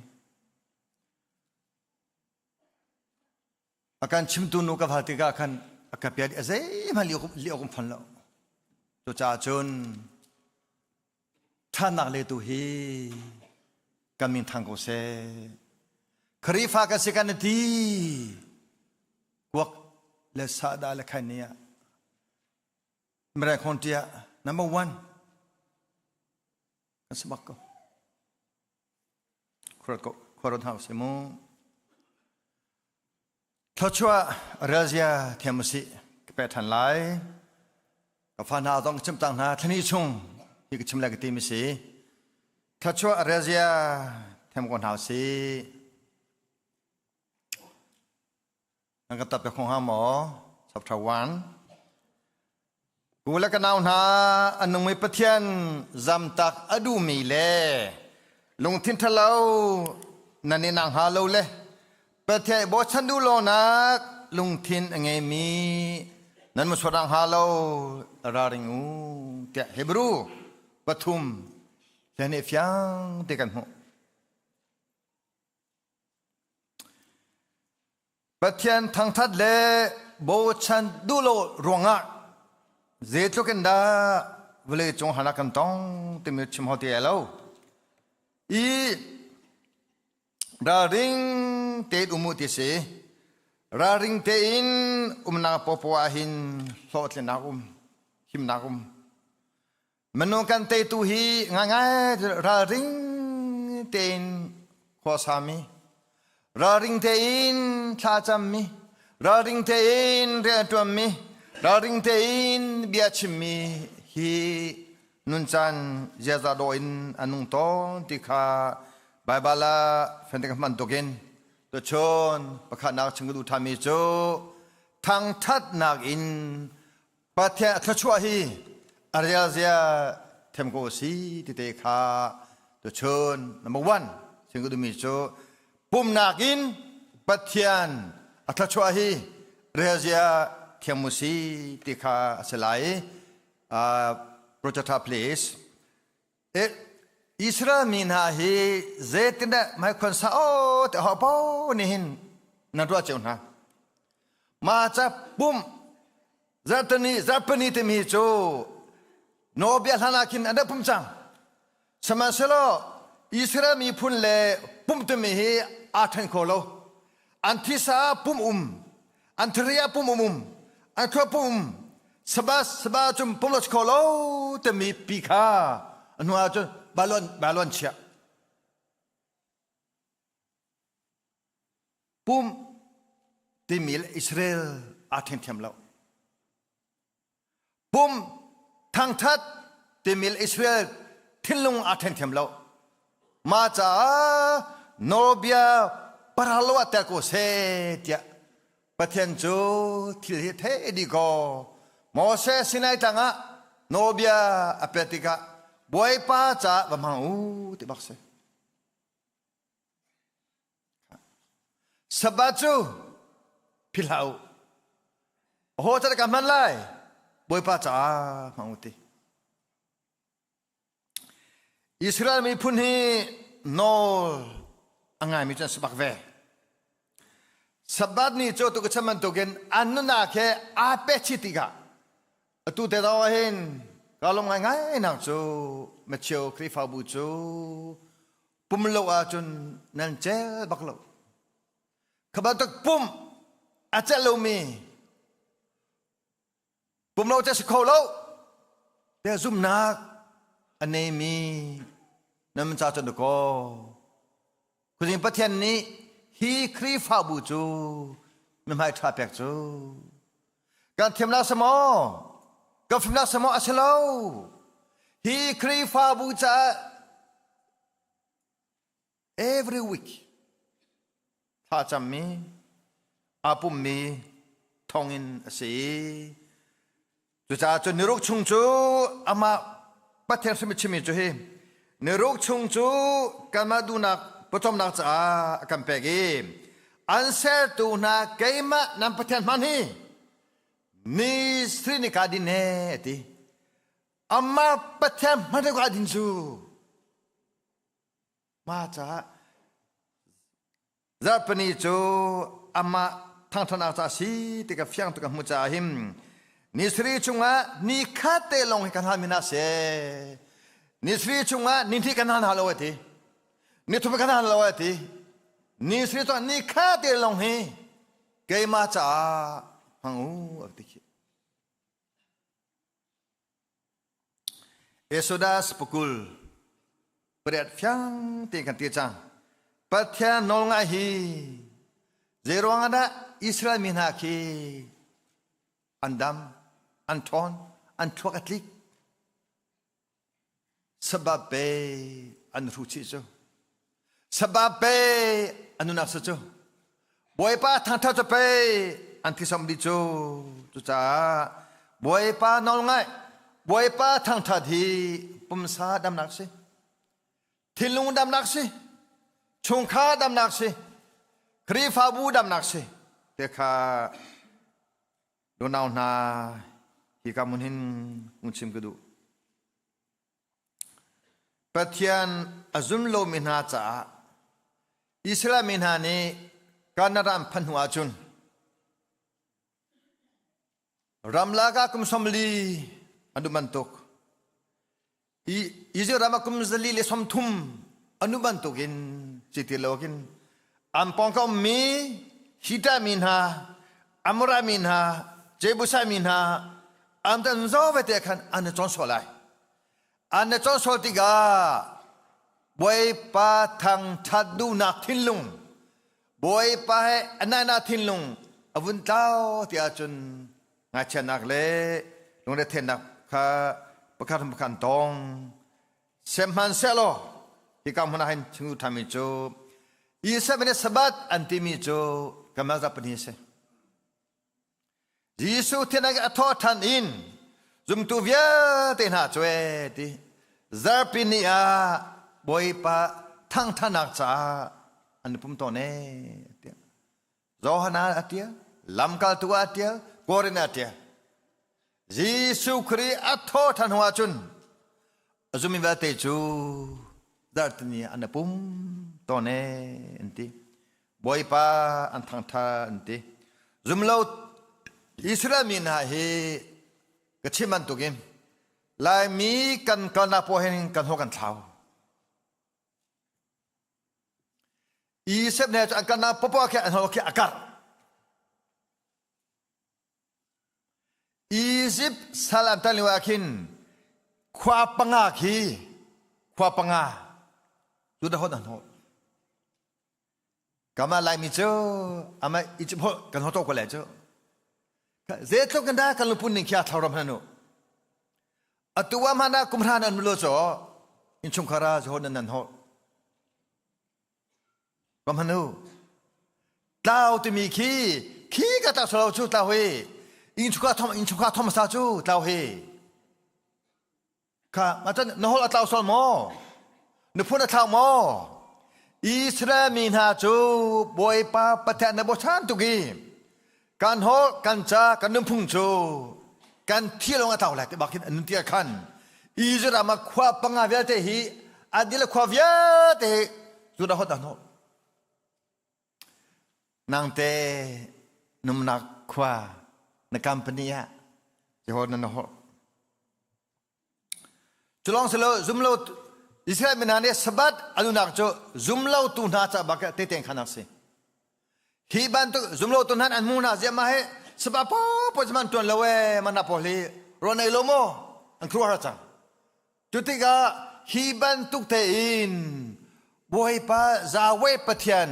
A kan chimtu nu ka val tikah khan a ka piat a zeihmanh liok um fawn lo. Cucaah cun ṭhannak le tu hi kan minthang ko seh. Khrihfa ka si kan ti. Kuak le sada le khaini ah Mirang tiah number one kan si bak ko. Khuaruat hau si mu. Thluachuah relzia thiam usih ka pe ṭhan lai. Ka fa hna zong ka chim tang hna thlani chung hi ka chim lai ka ti mi si. Thluachuah relzia thiam ko hna usih. Nan ka tap kho hnga maw? Chapter 1. Ku le ka nau hna a nungmi Pathian zamtak a duhmi le lungthin ṭhalo nan i nang hnga lo le Pathian i bochan duh lonak lungthin a ngeimi nan musuat hnga lo ralring u tiah Hebrew pathum hlei fiang te kan hmuh. Pathian thangthat le bochan duh lo ruangah zeitluk in dah vawlei cung harnak kan tong timi chim hau ti lo. I ralring tein um u ti si. Ralring tein umnak popoh ah hin hlawhtlinnak um, himnak um. Minung kan teitu hi ngaingai ralring tein khuasami, ralring tein thlacammi, ralring tein rianṭuanmi, ralring tein bia chimmi hi nuncan ziaza dawh in a nung tawn ti kha Baibal ah fentek hman tukin tuchun pakhatnak chung ka duh ṭhanmi cu thangṭhatnak in Pathian a thluachuah hi a rialzia them ko si ti te kha tuchun number one sin ka duhmi cu pumnak in Pathian a thluachuah hi rialzia thiam mu si ti kha a si lai. Projector please. Israel mi hna hi zeitindah hmaikhon sa o te ho po nih hin nan ruah cio hna. Ma ca pum zartani zarpani timi cu nawbia hlan ah khin an rak pum cang. Sihmanhsehlaw Israel miphun le pum timi hi aa then kho lo. An thisa pum um, an thari ah pum um um, an khua pum um, Sabbath Sabbath cun pum lo kho lo timi pi kha a hnu ah cun balon balon chiah. Pum timi le Israel aa then thiam lo. Pum thangthat timi le Israel thinlung aa then thiam lo. Mah caah nawlbia paralo ah tel ko seh tiah Pathian cu thil hi thei dih kaw Moses Sinai tlang ah nawlbia a pek tikah Bawipa caah va hmang u ti bak si. Sabbath cu philh hlah u. Aho ca ka hman lai? Bawipa caah hmang u ti. Israel miphun hi nawl a ngaimi cu an si bak ve. Sabbath ni cu tu ka chim bantukin an nunnak he aa pehchih tikah atu te zong ah hin ka lung ngaingai nak cu Matthew Khrihfabu cu pum lo ahcun nan cel bak lo. Kha bantuk pum a celh lomi pum lo cu a si kho lo tiah zumhnak a neimi nan ca cun kaw khuazing Pathian nih hi Khrihfabu cu mihmai ṭha pek cu kan thiamnak si maw kan fimnak si maw a si lo hi Khrihfabu caah every week thlacammi aa pummi thongin a si. Cucaah cun niruk chung cu amah Pathian hrim a chimmi cu hi niruk chung cu kanmah duhnak pawcawmnak caah a kan pek i an sertu hna keimah nan Pathian hman hi ni sri ni ka din he a ti. Amah Pathian hman ka din cu Mah caah zarhpini cu amah thangṭhatnak ca a si ti ka fiang tuk ka hmuh caah hin ni sarih chungah ni khat te lawng hi kan hal mi hna seh. Ni sarih chungah ni hnih kan hal hna lo a ti. Ni thum kan hal lo a ti. Ni sarih chungah ni khat te lawng hi keimah caah hmang u a ti khi. Exodus pakul pariat fiang tein kan ti cang. Pathian nawlngai hi zeiruang ah dah Israel mi hna khi an dam, an ṭhawn, an thluak a tlik? Sabbath pe an hru chih cu. Sabbath pe an nunak si cu. Bawipa thangṭhat cu pei an thisom dih cu. Cucaah Bawipa nawlngaih, Bawipa thangṭhat hi pumsa damnak si. Thinlung damnak si. Chungkhar damnak si. Khrihfabu damnak si. Te kha Unau hna hi ka mun hin hung chim ka duh. Pathian a zum lomi hna caah Israel mi hna nih Canada an phanh hnu ahcun ramlak ah kum 40 an um bantuk Israel ram ah kum 130 an um bantukin ci ti lo khin an pawngka ummi Hittite mi hna, Amorite mi hna, Jebusite mi hna an tan zo vete khan an i cawn sual lai. An i cawn sual tikah Bawipa thangṭhat duhnak thinlung, Bawipa he a naihnak thinlung a vun tlau ti ahcun ngaichiatnak le lungrethennak kha pakhat pakhat an tong. Sihmanhsehlaw hika hmun ah hin chim ṭhanmi cu Isa nih Sabbath an timi cu kanmah zapi a si. Jesuh thinak a thawh ṭhan in zumtu vialte hna cu ee ti zarhpi ni ah Bawipa thangṭhatnak caah an i pum tawn ee tiah Johan ah a ṭial, lamkaltu ah a ṭial, Korin ah a ṭial. Jesuh Khrih a thawh ṭhan hnu ahcun a zummi vialte cu zarhtini an i pum tawn ee an ti. Bawipa an thangṭhat an ti. Zumlo Israel mi hna hi ka chim bantukin Laimi kan kalnak paoh hin kan haw kan thlau. Isep ne cu an kalnak popoh khi an haw khi a karh. Izipt sal an tan lio ah khin khua panga khi khua panga cu dah hot an hawh. Kama Laimi cu ama Izipt holh kan hawt ko le cu. Zeitluk kan dah kan lungpun ning khi a thlau ram hna nu. Atu ah hmanh ah kum hra nan lo cu innchungkhar ah zawn nan nan hawh. Pamhanu tlau timi khi khi ka tlau salo cu tlau hi innchungkhar thom innchungkhar thom sa cu tlau hi kha macun na hol a tlau sol maw na phun a thlau maw Israel mi hna cu Bawipa Pathian na bochan tuk i kan hol kan ca kan nunphung cu kan thi lawng a tlau lai ti bak hin an nun ti khan Israel ram ah khua panga vialte hi Adil khua vialte Judah hot an hol. Nangte numnak khua na company ah Jehovah na hol. Culong silo zumlo Israel mi hna nih Sabbath anunak cu zumlo tu hna ca bak te teng khan si. Hi bantuk zumlo tu hna an hmu hna zia ma he Sabbath po po man tuan lo e man na pawl hi ro nei lo mo an khruar cang. Cu tikah hi bantuk tein Bawipa Yahweh Pathian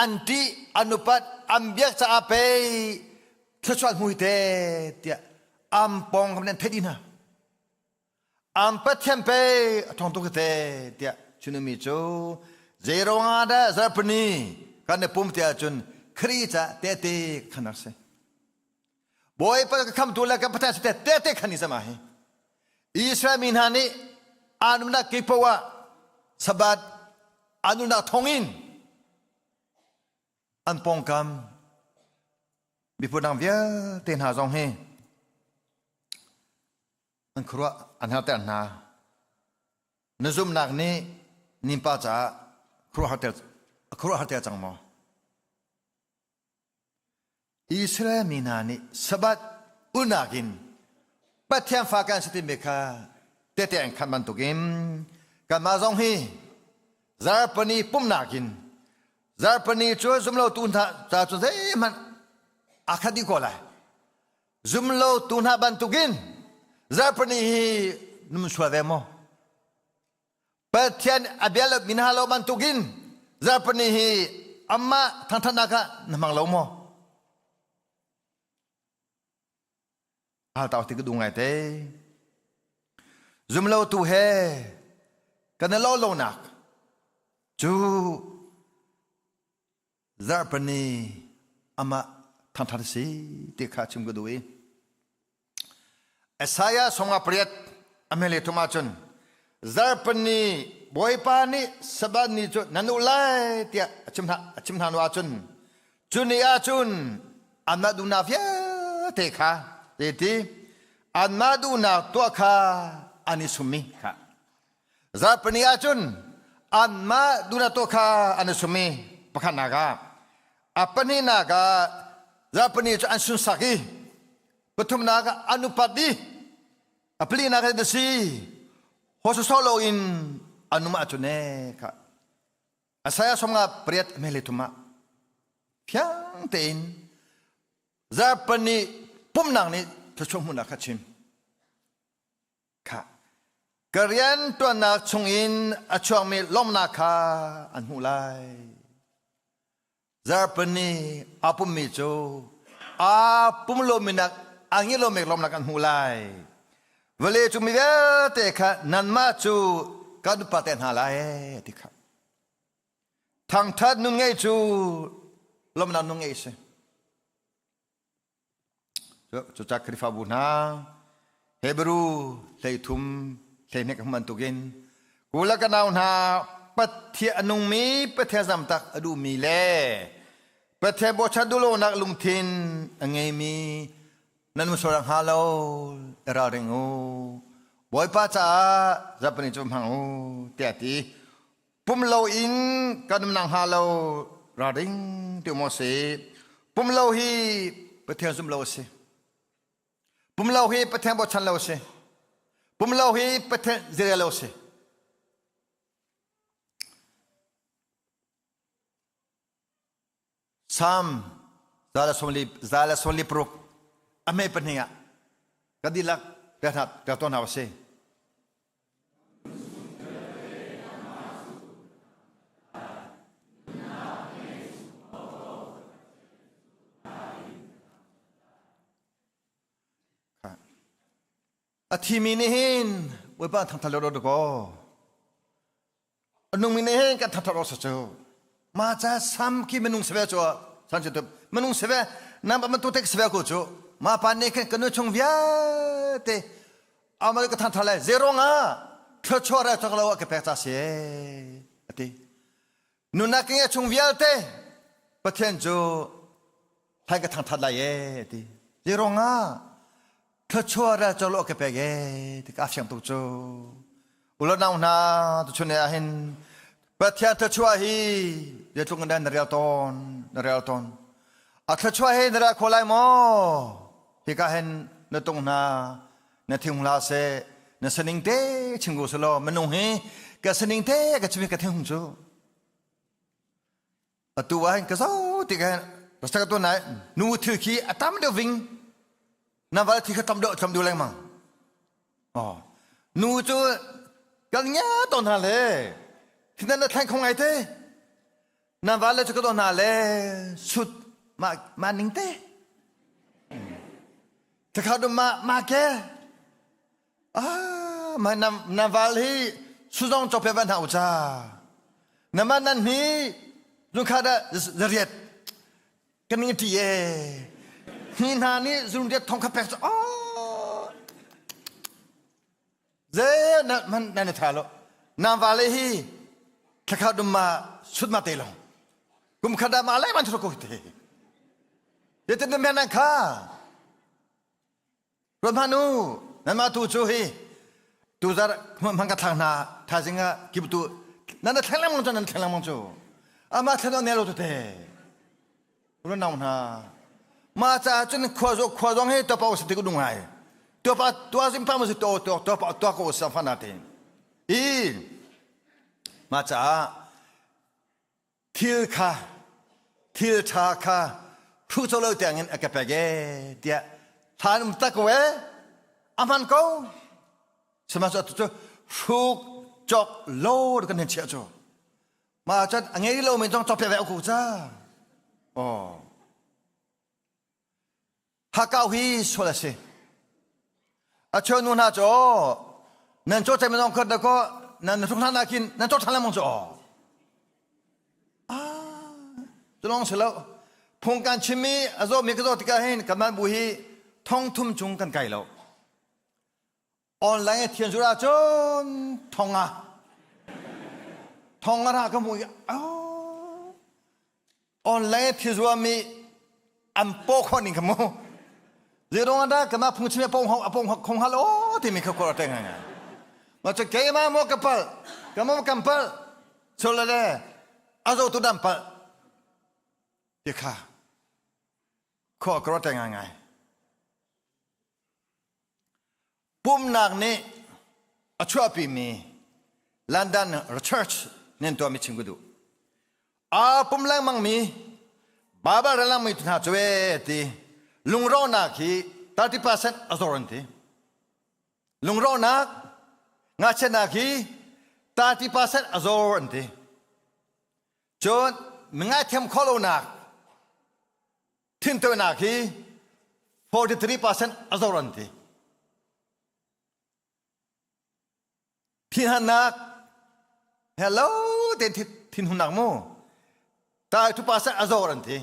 an ṭih an upat an biak caah pei thluachuah hmui te tiah am pawng kam nan theih dih hna. Am Pathian pei a ṭhawng tuk te tiah chunumi cu zeiruangah dah zarhpini kan i pum tiah cun Khrih ca tehte khan rak si. Bawipa ka khamtu le ka Pathian si tehte khan i zama hi. Israel mi hna nih an umnak kip paoh ah Sabbath an umnak thawngin an pawngkam miphun dang vialte hna zong hi an khuaruah an harter hna. Na zumhnak nih nimpa caah khuaruahharter cang maw? Israel mi hna nih Sabbath ulnak in Pathian fa kan si timi kha tehte an khan bantukin kanmah zong hi zarhpini pumhnak in zarhpini cu zumlotu hna ca cu zeihmanh aa khat dih ko lai. Zumlotu hna bantukin zarhpini hi nun sual ve maw? Pathian a bia lo mi hna lo bantukin zarhpini hi amah thangthatnak ah na hmang lo maw? Hal tau ti ka duh ngai te. Zumlo tu he kan i lo lonak cu zarhpini amah thangthat si ti kha chim ka duh i Isaiah sawmnga pariat a hmele thum ahcun zarhpini Bawipa nih Sabbath ni cu nan uh lai tiah a chim hna a chim hna hnu ahcun cu ni ahcun anmah duhnak vialte kha ti anmah duhnak tuah kha an i summi kha Zarhpini ahcun anmah duhnak tuah kha an i sum i pakhatnak ah a pahnihnak ah zarhpini cu an sunsak i pathumnak ah an upat i a palinak ah si ho sawsawh loin an um ahcun ee kha Isaiah 58 mele thum ah fiang tein zarhpini pumhnak nih thluachuah hmuhnak kha chim. Kha ka rian ṭuannak chungin a chuakmi lawmhnak kha an hmuh lai. Zarhpini aa pummi cu aa pum lomi nak aa ngih lomi lawmhnak an hmuh lai. Vawlei cung mi vialte kha nanmah cu kan upat te hna lai ti kha. Thangṭhat nun ngei cu lawmhnak nun ngei si. Cucaah Khrihfabu hna Hebrew 13 hleihnek bantukin kula ka nau hna Pathian a nungmi Pathian zamtak a duhmi le Pathian bochan duhlonak lungthin a ngeimi nan um sual hnga lo i ralring u. Bawipa caah zapani cu hmang u tiah ti. Pum lo in kan um nak hnga lo ralring ti maw si. Pum lo hi Pathian zum lo a si. Pum lo hi Pathian bochan lo a si. Pum lo hi Pathian zirel lo a si. Salm 146 a hme pahnih ah kan dihlak ka tuah hna usih. A thimi nih hin Bawipa thangthat lo do kaw a nungmi nih hin kan thangthat awk cu ma ca sam khi minung seve cu san cu minung seve nam man tu tek seve ko cu ma pa nih khin kan nu chung vialte amal ka thangthat lai zero nga thluachuah ra chok lo ka pek ca si ati nunak nge chung vialte Pathian cu Thai ka thangthat lai e ti. Zei ruangah thluachuah ral cawlo ka pek e ti ka fiang tuk cu. Ulanau hna tuchun ah hin Pathian thluachuah hi zeitluk in dah na rel tawn na rel tawn a thluachuah hi na rel kho lai maw hika hin na tung hna na thing hla seh na saning te chim ko selaw minung hi ka saning te ka chim ka thing cu atu ah hin ka zo ti ka hin ka tu nai nu thil khi a tam deuh ving na val thi kha tam deuh tam deuh lengmang oh nu cu kan ngia tawn hna le thinan na thleng kho ngai te na val le cu ka tawn hna le sut ma ma ning te takha dum ma ma ke ah ma na na val hi suzong chok pe van hau cha na man nan hi zungkha da zariat kan ning ti e hi hna nih zung riat thong kha pek cu oh ze na man na na tha lo na va le hi thlakha dum ma sut ma te long kum khada ma lai man thro ko te ye te men nan kha Ruat hmanh u, nanmah tu cu hi tuzar hmang ka thlak hna thaizing ah kip tu nan na thleng lengmang cu nan thleng lengmang cu amah thlen ne lo tete ruan nau hna ma ca cun khua zo khua zong hi topa si ti ko dung hai topa tua zim pa mo si to to to pa to ko sa fa na te i ma ca Thil kha thil ṭha kha hruh co lo tiangin a ka pek ee tiah hlan um tak ko ee a hman ko sihmanhsehlaw atu cu hruk cawk lo kan hin chiah cu mah cun a ngei lomi zong cawk piak ve ko ca oh Hakau hi sual a si. A cheu nu hna cu nan caw cem zong khat ko nan hruk hna nakin nan caw ṭhan lengmang cu aw. Ah, cu lawng si lo. Phung kan chimmi a zawmi ka zaw tikah hin kanmah bu hi thong thum cung kan kai lo. Online thian zura cun thonga thonga ra ka mu i online thi zuami an paw kho ning ka mu zirong da kama phung chime pong hong apong khong hal o ti mi kha ko te nga nga ma cha ke ma mo ka pal ka mo kam pal chole le azo tu dam pal ti kha kho ko te nga ngai Pumnak nih a chuahpimi London Research nih an tuahmi chim ka duh. Aa pum lengmangmi Baibal rel lengmangmi hna cu ee ti lungrawhnak hi 30% a zor an ti. Lungrawhnak ngakchiatnak hi 30% a zor an ti. Cun mi ngaithiam khawh lonak thintawinak hi 43% a zor an ti. Thinhannak hello ten thinhunnak mu tai 2% a zor an ti.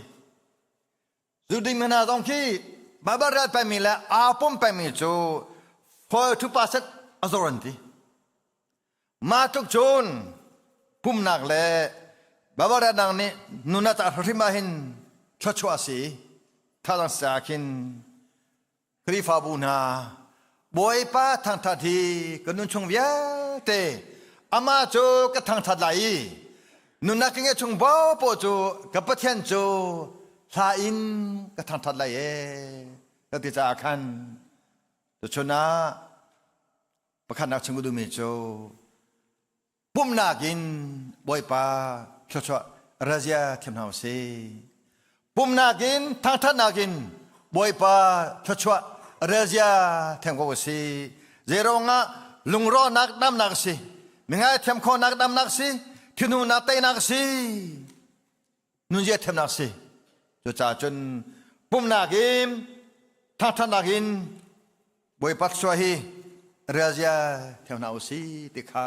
Zuding hna zong khi Bible rel pengmi le aa pum pengmi cu 42% a zor an ti. Mah tluk cun pumnak le Babaratnak nih nun a ca hrim ah hin thluachuah a si. Thazang sa khin Khrihfabu hna Bawipa thangthat hi ka nun chung vialte amah cu ka thangthat lai i nunnak ka ngeih chung paohpaoh cu ka Pathian cu hla in ka thangthat lai ee ka ti caah khan tuchun ah Pakhatnak chim ka duhmi cu pumnak in Bawipa thluachuah razia thiam hna usih. Pumnak in thangthatnak in Bawipa thluachuah razia thiam ko usih. Zeiruangah lungrawhnak damnak a si, mingai thiam khawhnak damnak a si, thinhungnak teinak a si, nunzia thiamnak si cucaah cun pumnak in thangthatnak in Bawipa thluachuah hi relzia thiam hna usih ti kha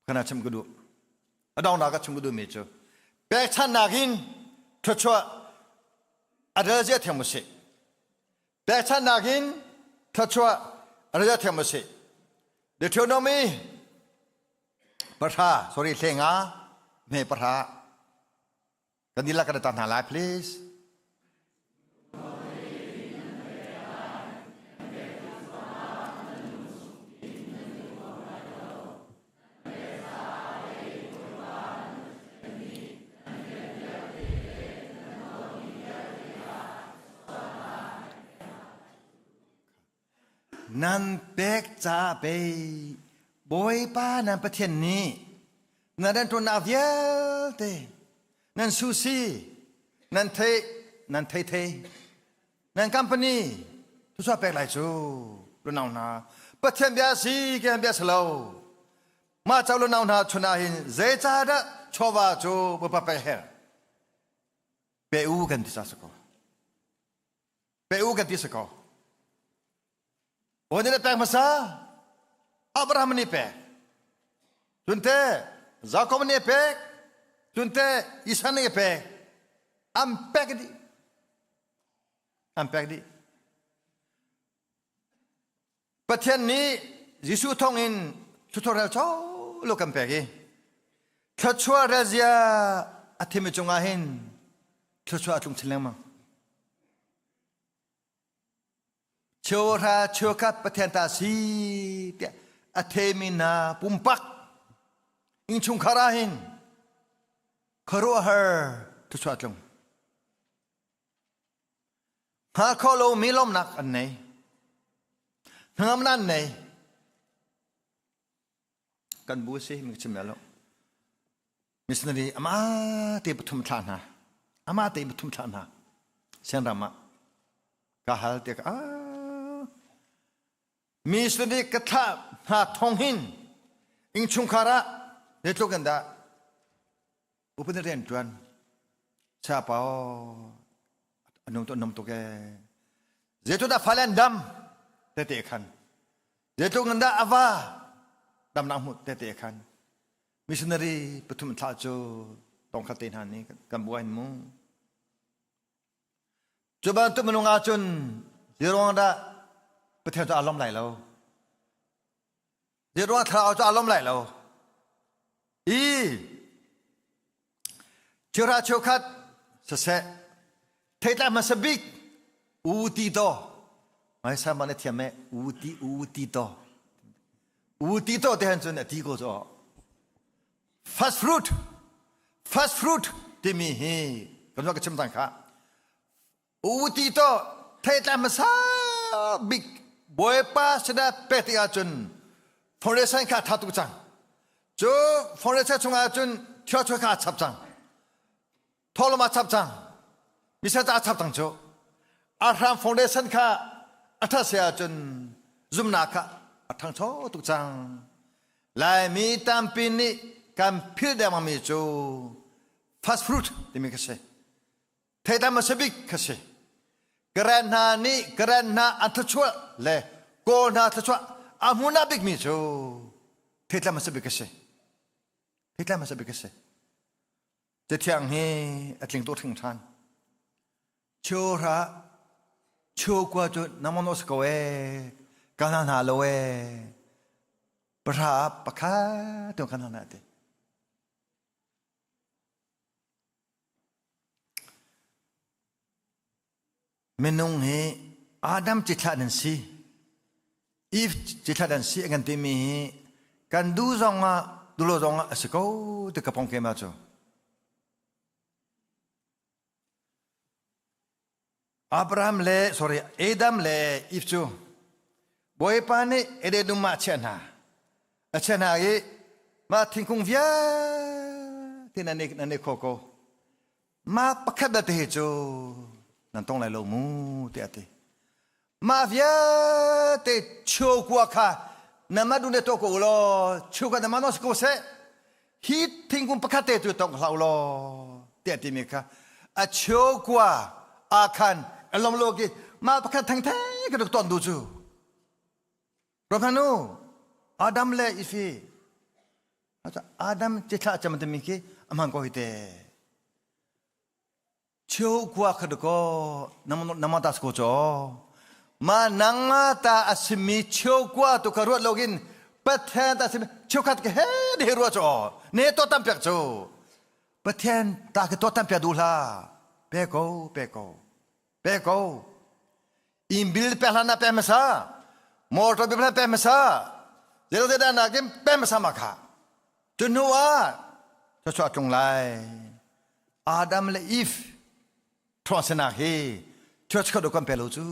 kana chim ka duh a donghnak ka chim ka duhmi cu pekchanhnak in thluachuah a relzia thiam usih pekchanhnak in thluachuah a relzia thiam usih Deuteronomy Pahra, sorry, hlenga, hme pahra. Kan dihlak kan ta hna lai, please. Nan pek caah pei Bawipa nan Pathian nih nan rianṭuannak vialte nan susi nan thei nan thei thei nan company thluachuah pek lai cu lunau hna Pathian bia si ke bia si lo mah ca lunau hna chun ah hin zeicahdah chawva cu Bawipa pek her pe u kan ti sa si ko pe u kan ti si ko Bawi nih pek hmasa Abraham nih pek cunte Jakob nih pek cunte Isa nih pek an pek dih an pek dih Pathian nih Jesuh thawngin thluachuah rel cho lo kan pek i thluachuah rel zia a thimi cungah hin thluachuah a tlung chin lengmang. Cheuhra cheukhat Pathian ta si tiah a themi hna pumpak innchungkhar ah hin khuaruahhar thluachuah tlung. Hngal kho lomi lawmnak an nei. Hnangamnak an nei. Kan bu si mi chim lo. Missionary ama te pathum thla hna. Ama te pathum thla hna. Sianram ah ka hal te ka ah missionary ka thla hna thong hin ingchungkhar ah zeitluk in dah Upadi rian ṭuan sapa a nung tu num tuk ee. Zeitluk dah fale an dam tete khan. Zeitluk in dah a va damnak hmuh tete khan. Missionary pathum thlah cu tongkhat te hna nih kan buai mu. Cu bantuk minung ahcun zeiruang dah Pathian cu aa lawm lai lo. Zeiruang thlarau cu aa lawm lai lo. I cheuhra cheukhat siseh theitlai hmasa bik u ti to mai sa ma na thiam e u ti u ti to u ti to te han cun a ti ko cu first fruit first fruit timi hi kan ka chim tang kha U ti to theitlai hmasa bik Bawipa sinah pek tik ahcun foundation kha tha tuk cang. Cu foundation chungah cun thil kha a chap cang. Tholom a chap cang. Misa ca a chap cang cu. A hram foundation kha a that se ahcun zumnak kha a thangcho tuk cang. Laimi tampi nih kan philh dengmangmi cu first fruit timi kha si. Theitlai hmasa bik kha si. Karen hna nih Karen hna an thluachuah le Kawl hna thluachuah a hmunah bikmi cu theitlai hmasa bik a si. Theitlai hmasa bik a si. Cathiang hi a tling tuk hring ṭhan. Cheuhra cheukua cu nangmah no si ko ee ka hna hna lo ee pahra pakhat tu ka hna hna ti. Minung hi Adam cithlah nan si. Eve cithlah nan si kan timi hi kan du zong ah dulo zong ah a si ko ti ka pong ke ma cu. Abraham le sorry Adam le Eve cu Bawipa nih Eden dum ah a chiah hna. A chiah hna i mah thingkung vialte nan ei nan ei kho ko. Mah pakhat belte hi cu nan tong lai lo mu tiah a ti. Mah vialte chiokua kha namah duh ne tuah ko u law chiokua namah nawl si ko seh. Hi thingkung pakhat te cu tong hlah u law tiah a timi kha a chiokua ah khan a lom lo ki mah pakhat thengtheng ka rak ton du cu. Ruakhanu Adam le Ifi Adam cithlah cam timi khi a hman ko hi te. Cheukua kha dakaw nama ta ko chaw. Ma nangma ta a simi cheukua tu kha ruat loin Pathian ta simi cheukhat ke he de ruat chaw. Ne to tam pek chu. Pathian ta ke to tam pek du hla. Pe ko pe ko. Pe ko. Inn bil pe hlan na pe hmasa. Motor bil pe hmasa. Zero te da na kim pe hmasa ma kha. Cu hnu ah thluachuah tlung lai. Adam le Eve ṭhuang sinak hi thluachuah kan pe lo cu.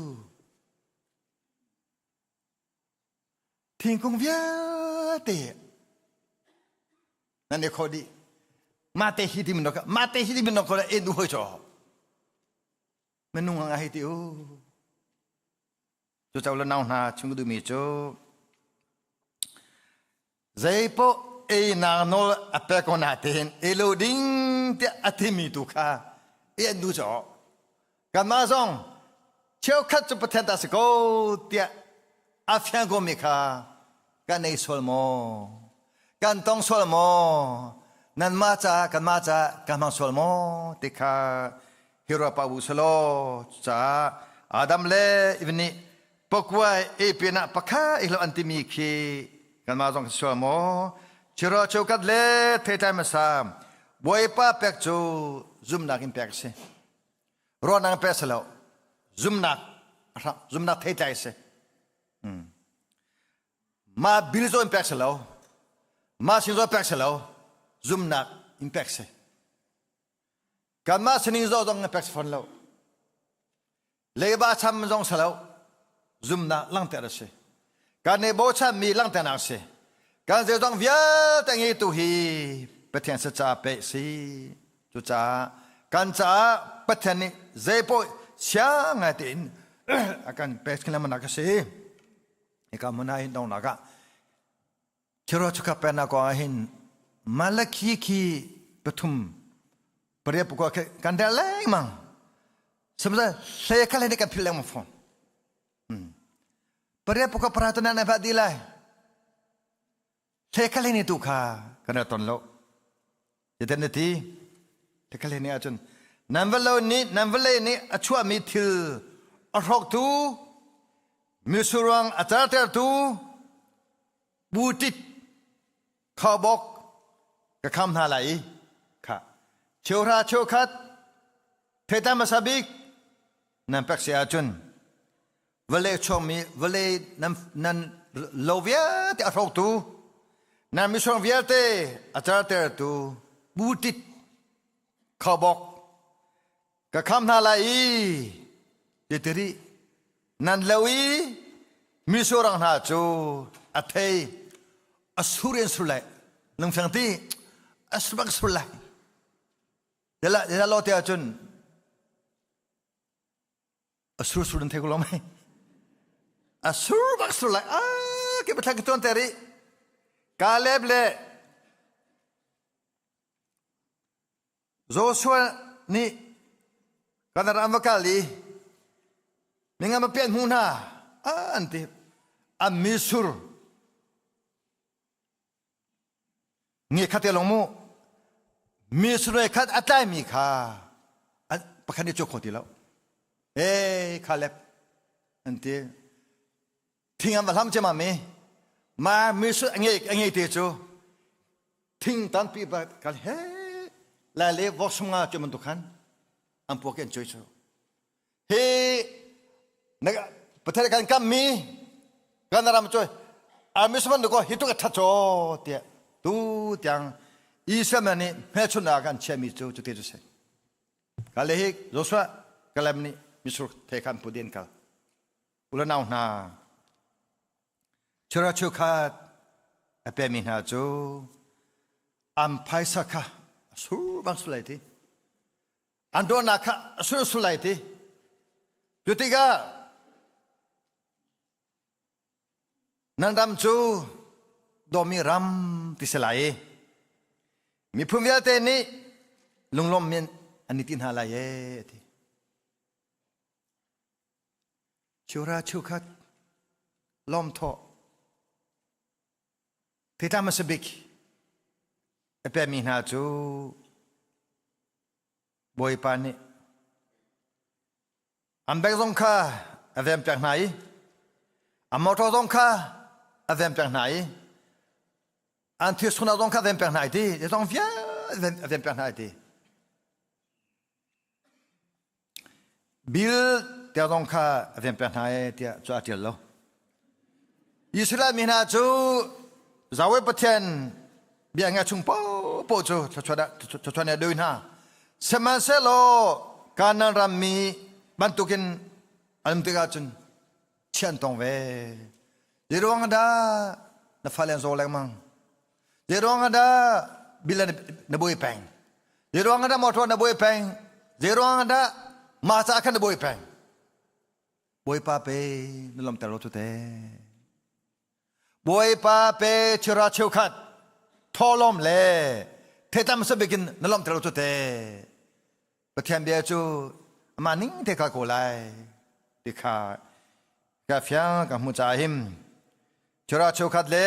Thingkung vialte nan i kho dih. Mate hi ti minok mate hi ti minok ko en u hoi cho. Minung ang hei ti u. Cu chau le nau hna chung duhmi cu zeipoh einak nawl a pek ko natein ei lo ding tiah a timi tu kha ei an duh caw. Kanmah zong cheukhat cu Pathian ta si ko tiah a fiang komi kha kan ei sual maw? Kan tong sual maw? Nanmah caah kanmah caah kan hmang sual maw? ti kha hi ruah pah u selaw caah Adam le Eve nih pakuai ei pinah pakha i hlo an timi khi kanmah zong kan sual maw? Chiro cheukhat le theitlai hmasa Bawipa pek cu zumnak in pek a si. Ruahnak pek si lo. Zumnak zumnak theitlai a si. Mah bil zaw in pek si lo. Mah sin zaw pek si lo. Zumnak in pek si. Kanmah sining zaw zong in pek si fawn lo. Leiba cham zong si lo. Zumnak langhter a si. Kan i bochanmi langhternak a si. Kan zeizong vialte ngeitu hi Pathian saca pe si. Cucaah kan caah Pathian nih zeipaoh siang ngai tein a kan pek lengmang a si. Hika hmun ah hin donghnak ah Thiro chukha pennak kong ah hin Malakhi khi pathum pariat pakua khi kan rel lengmang. Sihmanhsehlaw hlei kha hlei nih kan philh lengmang fawn. Pariat pakua para tu nan va di lai. Hlei kha hlei nih tu kha kan ra ton lo. Zeitin na ti? Hlei kha hlei nih ahcun nan va lo nih nan vawlei nih a chuahmi thil a hrawktu misuruang a cartertu butit khaubawk ka kham hna lai i kha cheuhra cheukhat theitlai hmasa bik nan pek si ahcun vawlei chuakmi vawlei nan, nan lo vialte a hrawktu nan misuang vialte a cartertu butit khaubawk ka kham hna lai i titiri nan lo i misurang hna cu a thei a sur in sur lai lungfeng ti a sur bak sur lai dela dela lo te ahcun a sur sur in thei ko lo mai a sur bak sur lai a ke pathlak ke tuan te ri Caleb le Joshua nih kan ram va kal i ningam a pian hmu hna an ti an misur nge khat te long mu misur khat a tlai mi kha pakhat nih cuk kho ti lo e Caleb an ti thing an va hlam cema mi ma misur a ngei te cu thing tampi ba kal he lai le vok sumnga cu man khan an puak an choi chu he na pathel kan kam mi kan ram choi a mi suman ko hi tu ka tha cho tia tu tiang Israel nih hmelchun ah kan chia mi cu cu te cu se ka le hi Joshua kalem nih misur the khan pudin kal ulanau hna Chura chukhat a pemi hna cu an phaisa kha a sur bang sur lai ti. An dawtnak kha a sur sur lai ti. Cu tikah nan ram cu dawmi ram ti si lai i miphun vialte nih lunglawm men an i ti hna lai ee ti. Chura chukhat lawmthawh thitla hmasa bik a pemi hna cu Bawipa nih an bek zong kha a vem piak hna i a motor zong kha a vem piak hna i an thil sunak zong kha a vem piak hna i ti zong vialte a vem piak hna i ti Bil tiah zong kha a rian pek hna e tiah cu a ṭial lo. Israel mi hna cu Yahweh Pathian bia ngai chung paohpaoh cu thluachuah nih a dawi hna. Sihmanhsehlaw Kanaan ram mi bantukin an um tikah cun chiah an tong ve. Zeiruang ah dah na fale an zaw lengmang? Zeiruang ah dah bila na buai peng? Zeiruang ah dah motor na buai peng? Zeiruang ah dah mah ca khan na buai peng? Bawipa pe na lomter lo cu te. Bawipa pe chira cheukhat tholom le thetam sabikin na lomter lo cu te. Pathian bia cu amah ning te kha ko lai ti kha ka fiang ka hmu caah him chura cheukhat le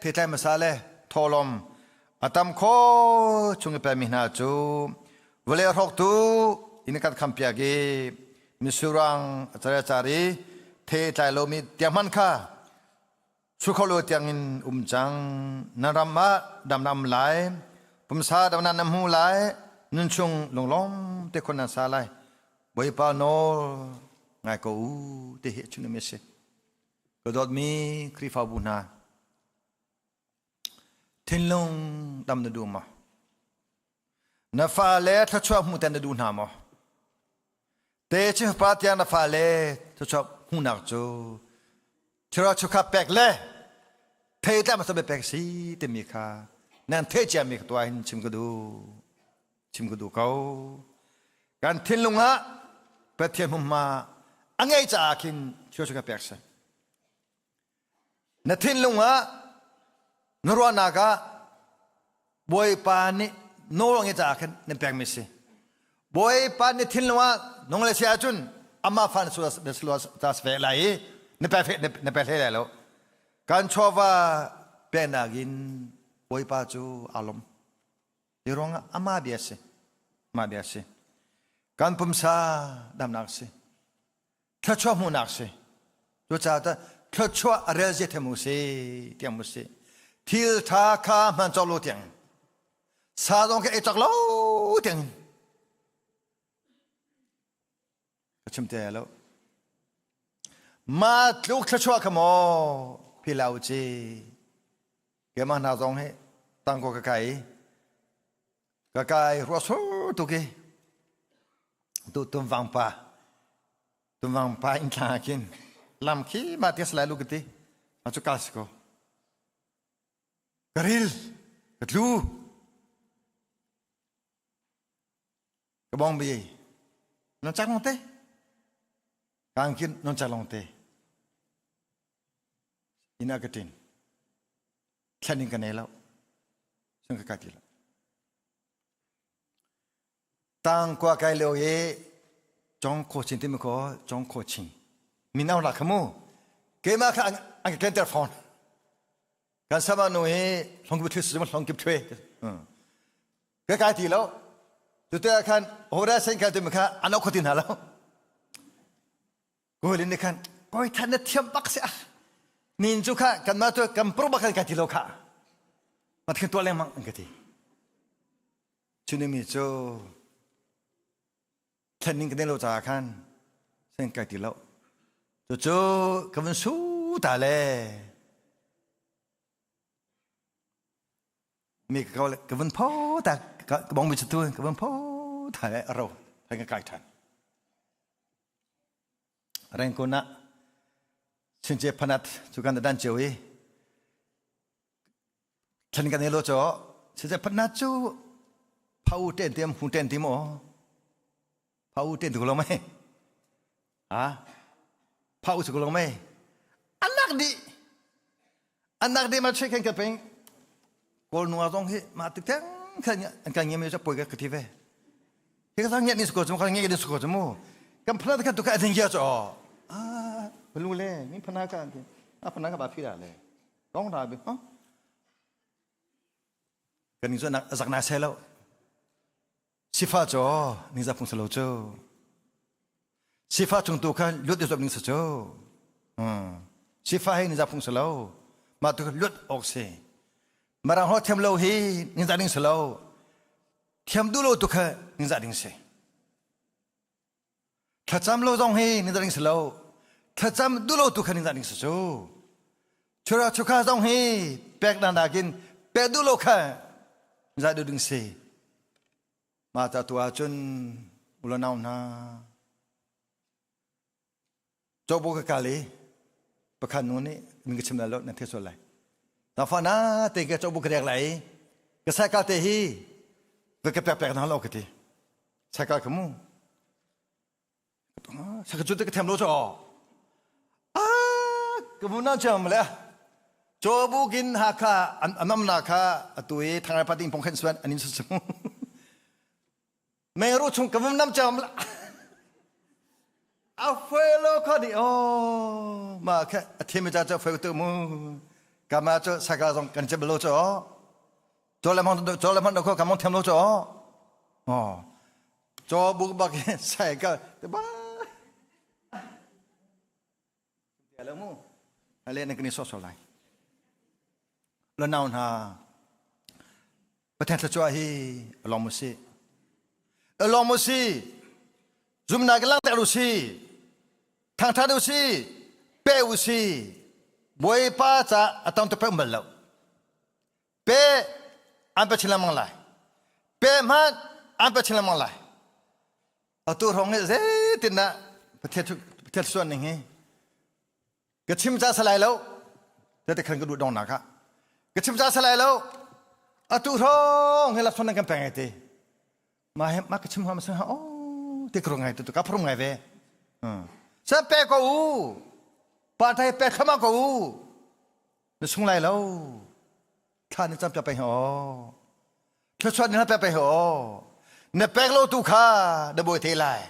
theitlai hmasa le thawlawm a tam kho chung i pemi hna cu vawlei hrawktu in kan khampiak i misurang a car i theitlai lomi tiang hman kha Sukholo tiangin um cang. Na ram ah dam na um lai. Pumsa dam na hmu lai. Nun chung lunglawm te khon na sa lai. Bawipa nawl ngai ko u ti hi chun mi si. Ka dawtmi Khrihfabu hna. Thinlung dam na duh maw? Na fale thluachuah hmu ten na duh hna maw? Te chi pa tiang na fale thluachuah hmuhnak cu Thira chukha pek le thei tla ma pek si timi kha nan the cia mi tuah hin chim ka duh chim ka duh ko kan thinlung ah Pathian hmunhma a ngei caah khin thira chukha pek si Na thinlung ah na ruahnak ah Bawipa nih nawl nge caah khan nan pekmi si. Bawipa nih thinlung ah nung le si ahcun amah fa na ta ve lai i na pe na pe hlei lai lo. Kan chawva peknak in Bawipa cu aa lawm. Hi ruangah amah bia si. Amah bia si. Kan pumsa damnak si. Thluachuah hmuhnak si. Cucaah ta thluachuah a rel zia them u si tiang mu si. Thil tha kha hman cawk lo tiang. Sa zong kha ei cawk lo tiang. Ka chim te lo. Ma tluk thluachuah kha maw philau ci. Keimah hna zong hi tangko ka kai ka kai ruah tuk i tu tumvang pa tumvang pa in thla khin lam khi ma tia salai lu ka ti ma chu kal si ko ka ril ka tlu ka bong bi non chak long te kang kin non chak long te ina ka tin thlan in ka nei lo sung ka ka ti lo tang kwa kai leo ye chong kho chin ti mi ko chong kho chin min au la khamu ke ma kha ang ka ken phone kan sama nu hi hlong kip thwe hlong kip thwe ka kai ti lo tu te khan hora sen kai ti mi kha anau kho tin ha lo Kawilin nih khan kawi than na thiam bak si ah nin cu kha kanmah cu kan pro bak kan ti lo kha mathin tuah lengmang an ka ti chunimi cu thlen ning ka den lo caah khan sen kai ti lo cu cu ka vun su ta le Mi ka ka vun pho ta ka bong mi tu ka vun pho ta le ro thai ka kai than Rengkun ah Chinche phanat cu kan dan cio i thlen kan elo cho Chinche phanat cu phau ten tiam hu ten ti mo phau ten tu lo mai ha phau chu lo mai anak di anak di ma che khen ka peng kawl nuwa zong hi ma tik teng khan an kan nge mi cha poi ka ka thi ve hi ka sang nge ni sko chu ka nge ni sko chu mu kan phana ka tu ka ading ya cho a blu le mi phana ka a phana ka ba phi da le dong da bi ha kan ni zo nak zak na se lo Sifa cu ningzah phung si lo cu. Sifa chung tu kha luat i zuam ning si cu. Sifa hi ningzah phung si lo. Mah tu kha luat awk si. Marang ho thiam lo hi ningzah ding si lo. Thiam duh lo tu kha ningzah ding si. Thlacam lo zong hi ningzah ding si lo. Thlacam duh lo tu kha ningzah ding si cu. Chura chukha zong hi pek dan nakin pek duh lo kha ningzah duh ding si. Mah ta tu ahcun ulanau hna cobo ka kal i pakhat nu nih Min ka chim lai lo nan thei sual lai. Na fa na te ke cho bu ka rek lai. Ka sai ka te hi va ka pek pek na lo ka ti. Sai ka ka mu. Sai ka chu te ka them lo cho. Ah, ka mu na cham le. Cho bu kin ha kha anam na kha atu i thangai pating pong khen suan anin su su. Mengru chung ka vum nam cham la. A felo kha ni o ma khe a thim cha cha feu tu mu ka ma cho saka zong kan che blo cho cho le mong cho le mong ko ka mong them lo cho o cho bu ba ke sai ka te ba te le mu ale ne kni so so lai lo naun ha Pathian thluachuah hi a lawm u sih. A lawm u sih. Zumnak in langhter u sih. Thangthat u sih. Pe u sih. Bawipa ca a tam tuk pe um bal lo. Pe an pe chin lengmang lai. Pe hmanh an pe chin lengmang lai. Atu hrawng hi zeitindah Pathian Pathian suan ning hi ka chim ca salai lo te khan ka duh dong nak ah ka chim ca salai lo atu hrawng he lak nan kan peng ai te ma he ma ka chim ha ma ha o te kro ngai tu ka phrum ngai ve sa pe ko u pa thai pe khama ko u na sung lai lo thla ni cham pe ho thluachuah ni pe pe ho na pek lo tu kha na bawi te lai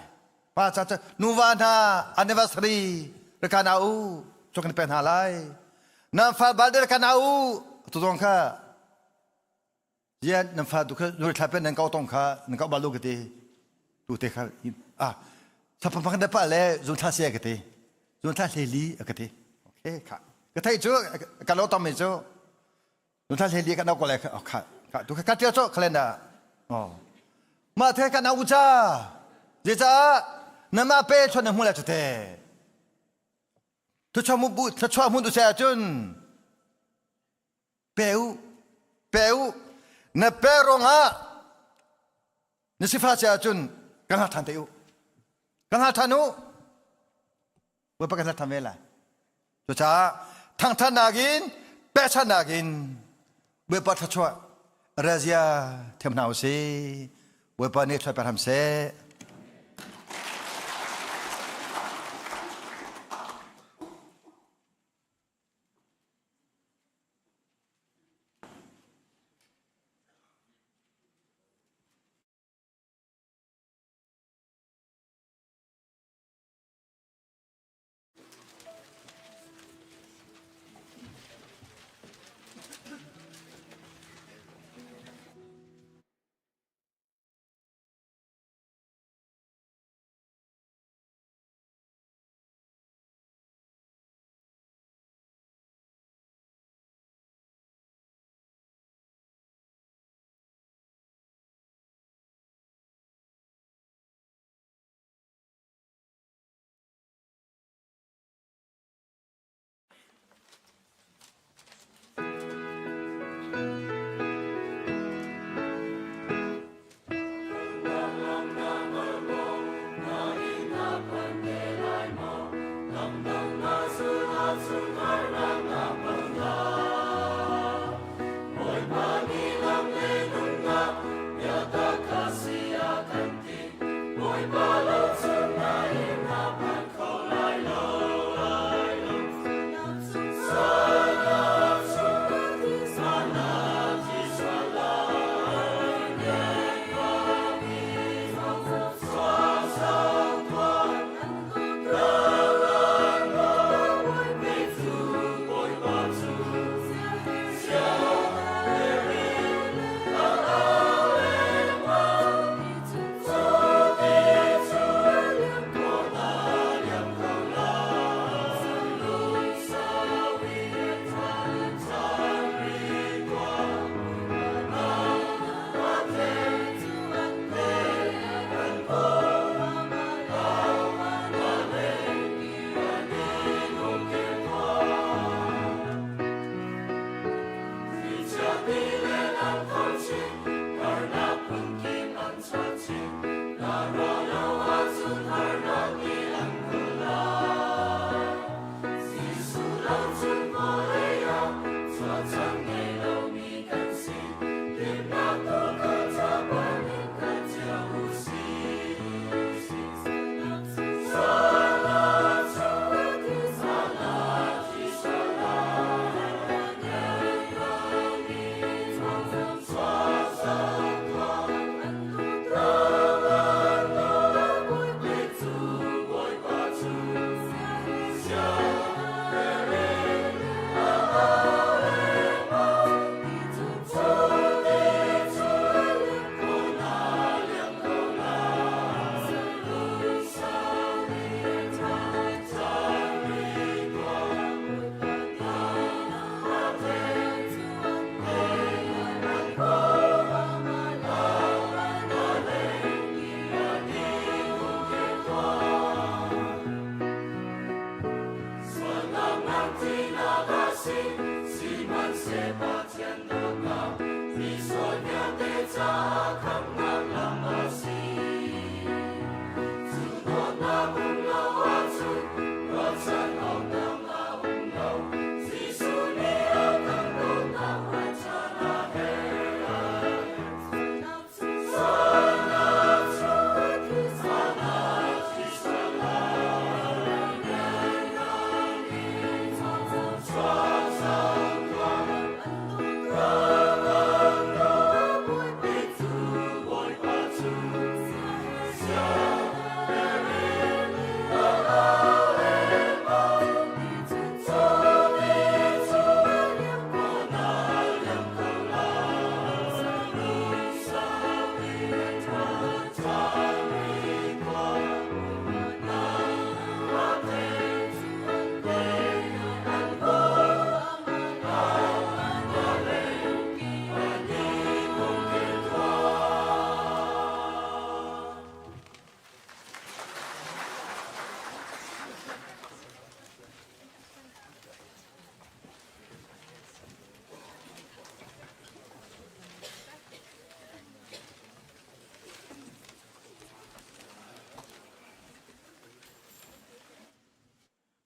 pa cha cha nuva hna anniversary raka na u chok ni pe hna lai nan fa bal de raka na u tu zong kha yan nan fa tu kha nuri thla pe nan kau tong kha nan kau balu ka ti tu te kha ah sa pang da pa le zun thla sia ka ti zun thla hle li ka ti okay kha ka thai chu ka lo tom mi chu Nu thla hle kan ko le kha kha tu kha tia cho calendar oh ma the kan au cha je cha na ma pe chon na mu la chute tu cha mu bu cha chwa mu tu cha chun pe u pe u na pe rong a na sifa cha chun kan ha than te u kan ha than u Bawipa kan hlat ve lai. Cucaah thangthatnak in pekchanhnak in Bawipa thluachuah razia thiam hna usih. Bawipa nih thluachuah pe hram seh.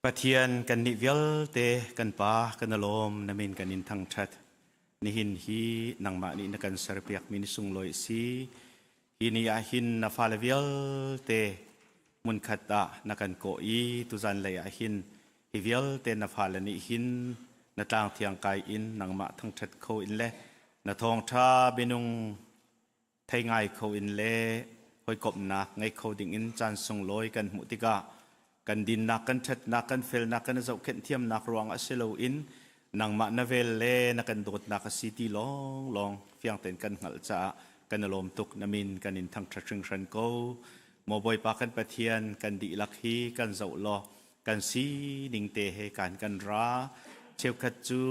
Pathian kan nih vialte kan Pa kan alawm na min kan in thangṭhat. Nihin hi nangmah nih na kan serpiakmi ni sunglawi si. Hi ni ah hin na fale vialte hmunkhat ah na kan kawh i tuzan lei ah hin hi vialte na fale nih hin na tlang thiang kai in nangmah thangṭhat kho in le na thawngṭha bianung thei ngai kho in le hawikomhnak ngei kho ding in caan sunglawi kan hmuh tikah kan dinnak kan ṭhatnak kan felnak kan zohkhenh thiamnak ruang ah si loin nangmah na vel le na kan dawtnak a si ti lawnglawng fiang tein kan hngalh caah kan i lawm tuk. Na min kan in thangṭhat hringhran ko. Maw Bawipa kan Pathian, kan dihlak hi kan zoh law kan sining te he kan kan ra. Cheukhat cu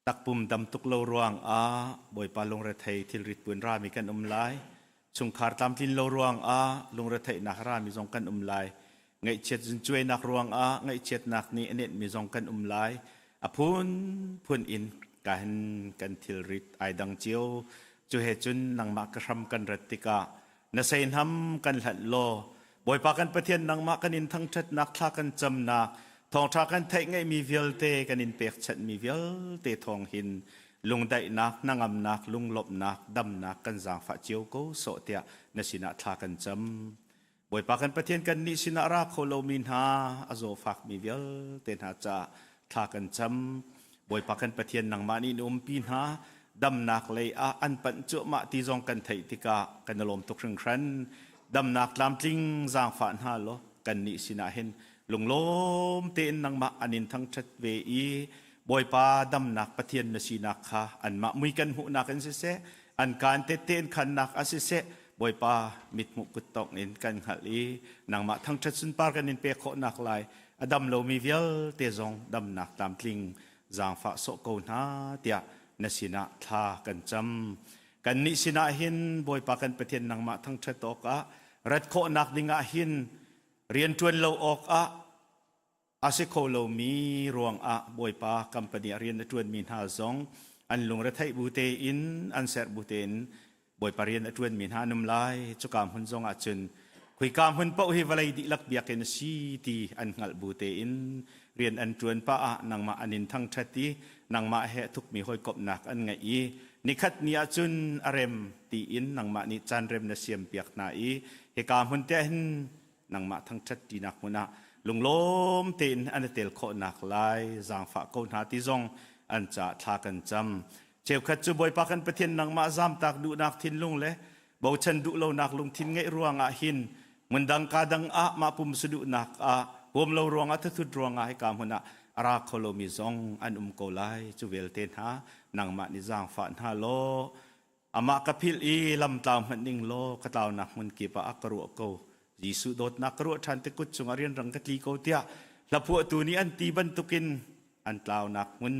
Takpum dam tuk lo ruangah Bawipa lungrethei thilrit buin rami kan um lai. Chungkhar tlamtlin lo ruangah lungretheihnak rami zong kan um lai. Ngaihchiat zuncuainak ruangah ngaihchiatnak nih a nenhmi zong kan um lai. A phunphun in kahin kan thilrit ai dang cio. Cu he cun nangmah ka hram kan rat tikah na seihnam kan hlanh law Bawipa kan Pathian, nangmah kan in thangṭhatnak, thla kan camnak, thawngṭha kan theih ngeihmi vialte kan in pekchanhmi vialte thawng hin lungdaihnak, hnangamnak, lunglawmhnak, damnak kan zaangfah cio ko sawh tiah na sinah thla kan cam. Bawipa kan Pathian, kannih sinah ra kho lomi hna, a zawfakmi vialte hna caah thla kan cam. Bawipa kan Pathian, nangmah nih na umpi hna, damnak lei ah an panh cuahmah ti zong kan theih tikah kan i lawm tuk hringhran. Damnak tlamtling zaangfah hna law kannih sinah hin lunglawm tein nangmah an in thangṭhat ve i Bawipa damnak Pathian na sinak kha anmah mui kan hmuhnak in siseh, an kaan tette in khannak ah siseh, Bawipa mithmuh kuttongh in kan hngalh i nangmah thangṭhat sunpar kan in pek khawhnak lai a dam lomi vialte zong damnak tlamtling zaangfah sawh ko hna tiah na sinah thla kan cam. Kannih sinah hin Bawipa kan Pathian, nangmah thangṭhat awkah rat khawhnak dingah hin rianṭuan lo awkah a si kho lomi ruangah Bawipa company ah rian a ṭuanmi hna zong an lungretheih bu tein, an serh bu tein Bawipa rian a ṭuanmi hna an um lai. Cuka hmun zong ah cun khuika hmun paoh hi vawlei dihlak biakinn a si ti an hngalh bu tein rian an ṭuan pah ah nangmah an in thangṭhat i nangmah he a thukmi hawikomhnak an ngeih i nikhat ni ah cun a rem tiin nangmah nih caan rem na siampiak hna i hika hmun te ah hin nangmah thangṭhat ṭinak hmun ah lunglawm tein an i tel khawhnak lai zaangfah ko hna ti zong an caah thla kan cam. Cheukhat cu Bawipa kan Pathian, nangmah zamtak duhnak thinlung le bochan duh lonak lungthin ngeih ruangah hin hmundang ka dang ah mah pum duhnak ah huam lo ruangah, thathut ruangah hika hmun ah a ra kho lomi zong an um ko lai. Cu vialte hna nangmah nih zaangfah hna law amah ka philh i lamtlau hmanh ning law ka tlaunak hmun kip ah a ka ruah ko, Jesuh dawtnak ka ruah ṭhan te kut cungah rianrang ka tli ko tiah hlaphuahtu nih an ti bantukin an tlaunak hmun,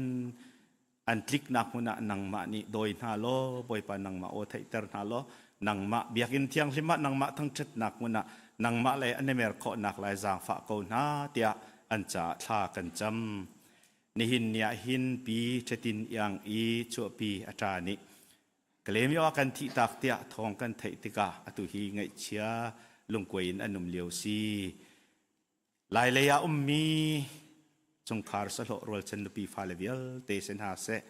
an tliknak hmun ah nangmah nih dawi hna law Bawipa nangmah aw theihter hna law nangmah biakinn thianghlim ah nangmah thangṭhatnak hmun ah nangmah lei an i mer khawhnak lai zaangfah ko hna tiah an caah thla kan cam. Nihin ni ah hin Pi Ṭhetin Iang i chuahpi a ṭa nih Kalaymyo ah kan thih tak tiah thawng kan theih tikah atu hi ngaihchia lungkuai in an um lio si. Lailei ah ummi chungkhar sahlawh rualchan nupi fale vialte si hna seh,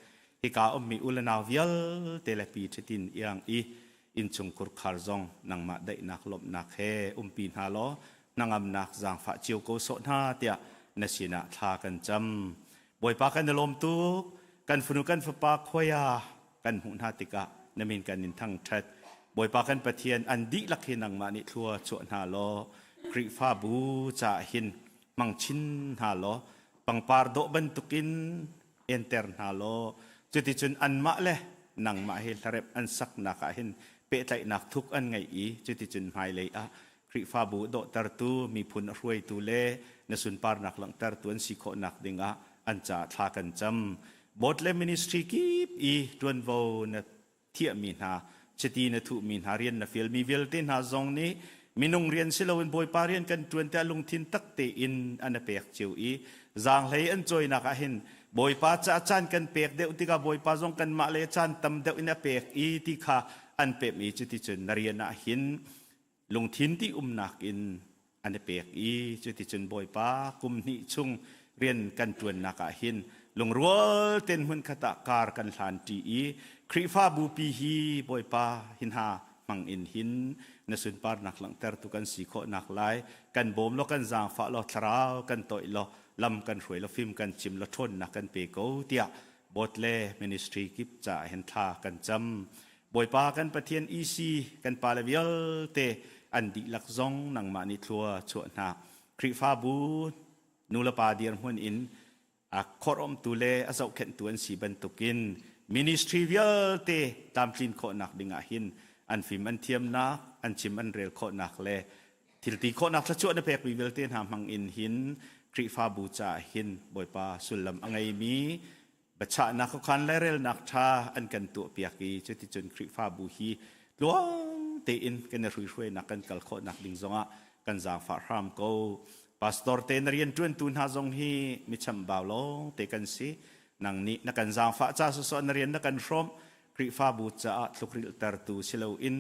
hika ummi u le nau vialte le Pi Ṭhitin Iang i innchungkhur khar zong nangmah daihnak lawmhnak he umpi hna law hnangamnak zaangfah cio ko sawh hna tiah na sinah thla kan cam. Bawipa, kan i lawm tuk. Kan fanu kan fapa khuaia kan hmuh hna tikah na min kan in thangṭhat. Bawipa kan Pathian, an dihlak hi nangmah nih thlua chuah hna law Khrihfabu caah hin hmang chin hna law pangpar dawh bantukin enter hna law cuticun anmah le nangmah he hlarep an saknak ah hin pehtlaihnak thuk an ngeih i cuticun hmailei ah Khrihfabu dawhtertu, miphun a hruaitu le na sunparnak langhtertu an si khawhnak dingah an caah thla kan cam. Board le ministry kip i ṭuanvo na thiahmi hna, chiti na thuhmi hna, rian na fialmi vialte hna zong nih minung rian si loin Bawipa rian kan ṭuan tiah lungthin tak tein an a pek cio i zaanghlei an cawinak ah hin Bawipa caah caan kan pek deuh tikah Bawipa zong kanmah le caan tam deuh in a pek i ti kha an pemh i cuticun na rian ah hin lungthin ti umnak in. an i pek i cuticun Bawipa kum hnih chung rian kan ṭuannak ah hin lungrual ten hmunkhat ah kar kan hlan ṭi i Khrihfabu pi hi Bawipa hi hna hmang in hin na sunparnak langhtertu kan si khawh nak lai kan bawm law kan zaangfah law thlarau kan toih law lam kan hruai law fim kan chim law ṭhawnnak kan pe ko tiah bot le ministry kip caah hin thla kan cam. Bawipa kan Pathian EC kan pale vialte an dihlak zong nangmah nih thlua chuah hna. Khrihfabu nulepa dirhmun in a khoromtu le a zohkhenhtu an si bantukin ministry vialte tlamtlin khawhnak dingah hin an fim an thiamnak, an chim an rel khawhnak le thilti khawhnak thluachuah na pekmi vialte hna hmang in hin Khrihfabu caah hin Bawipa sullam a ngeimi biachahnak khuakhan le relnak ṭha an kan tuahpiak i cuticun Khrihfabu hi tluang tein kan i hruihruainak kan kal khawhnak ding zongah kan zaangfah hram ko. Pastor te na rianṭuantu hna zong hi mi chambau lawng te kan si. Nang nih na kan zaangfah ca sawsawh na rian na kan hrawmh. Khrihfabu caah tlukrilhtertu si loin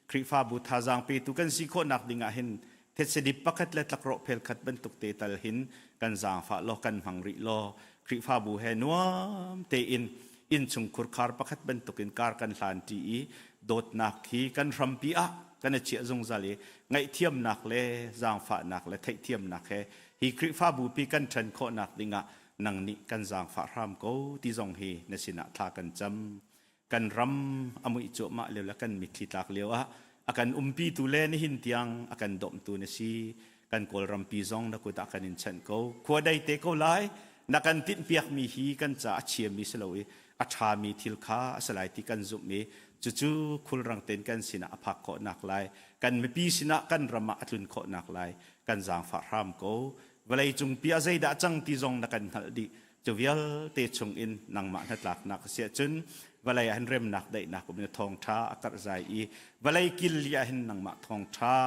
Khrihfabu thazaang petu kan si khawhnak ding ah hin thetse dip pakhat le tlakrawh phel khat bantuk te tal hin kan zaangfah law kan hmang rih law Khrihfabu he nuam tein innchung khurkhar pakhat bantukin kar kan hlan ṭi i dawtnak hi kan hrampi ah kan i chiah zungzal i ngaihthiamnak le zaangfahnak le theihthiamnak he hi Khrihfabu pi kan ṭhen khawhnak dingah nang nih kan zaangfah hram ko ti zong hi na sinah thla kan cam. Kan ram a muih cuahmah lio le kan mitthli tlak lio ah a kan umpitu le nihin tiang a kan dawmtu na si. Kan Kawlrampi zong na kut ah kan in chanh ko. Khua dai te ko lai. Na kan tinhpiakmi hi kan ca a chiami si lo i a ṭhami thil kha a si lai ti kan zumh i cucu khulrang tein kan sinah a phak khawhnak lai, kan mipi sinah kan ram ah a tlun khawhnak lai kan zaangfah hram ko. Vawleicung pi ah zeidah cang ti zong na kan hngalh dih. Cu vialte chungin nangmah hnatlaknak a si ahcun vawlei ah hin remnak daihnak um in thawngṭha a karh zai i vawlei kil li ah hin nangmah thawngṭha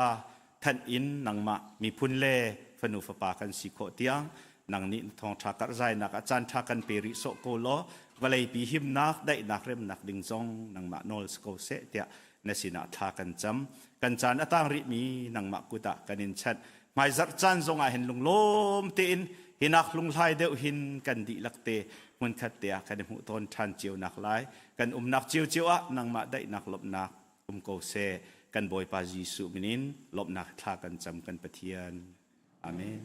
thanh in nangmah miphun le fanu fapa kan si khawh tiang nang nih thawngṭha karh zainak ah caanṭha kan pe rih sawh ko law vawleipi himnak daihnak remnak ding zong nangmah nawl si ko seh tiah na sinah thla kan cam. Kan caan a tang rihmi nangmah kut ah kan in chanh. Hmaizarh caan zong ah hin lunglawm tein hinak lunghlai deuh hin kan dihlak te hmunkhat te ah kan i hmuh tawn ṭhan cio nak lai. Kan umnak ciocio ah nangmah daihnak lawmhnak um ko seh. Kan Bawipa Jesuh min in lawmhnak thla kan cam kan Pathian. Amen.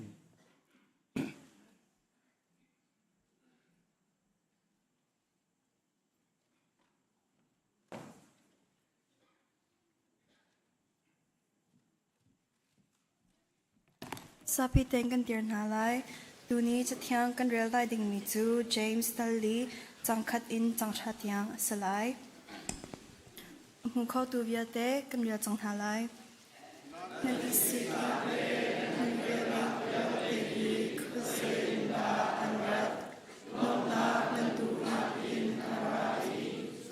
Sapi tein kan dir hna lai. Tuni cathiang kan rel lai dingmi cu James Talli cangkhat in canghra tiang a si lai. A hmu khotu vialte kan rel cang hna lai. Nan i sik i nan velngeih vialte hi khuazei in dah an rat? Nuamhnak nan duhnak in a ra i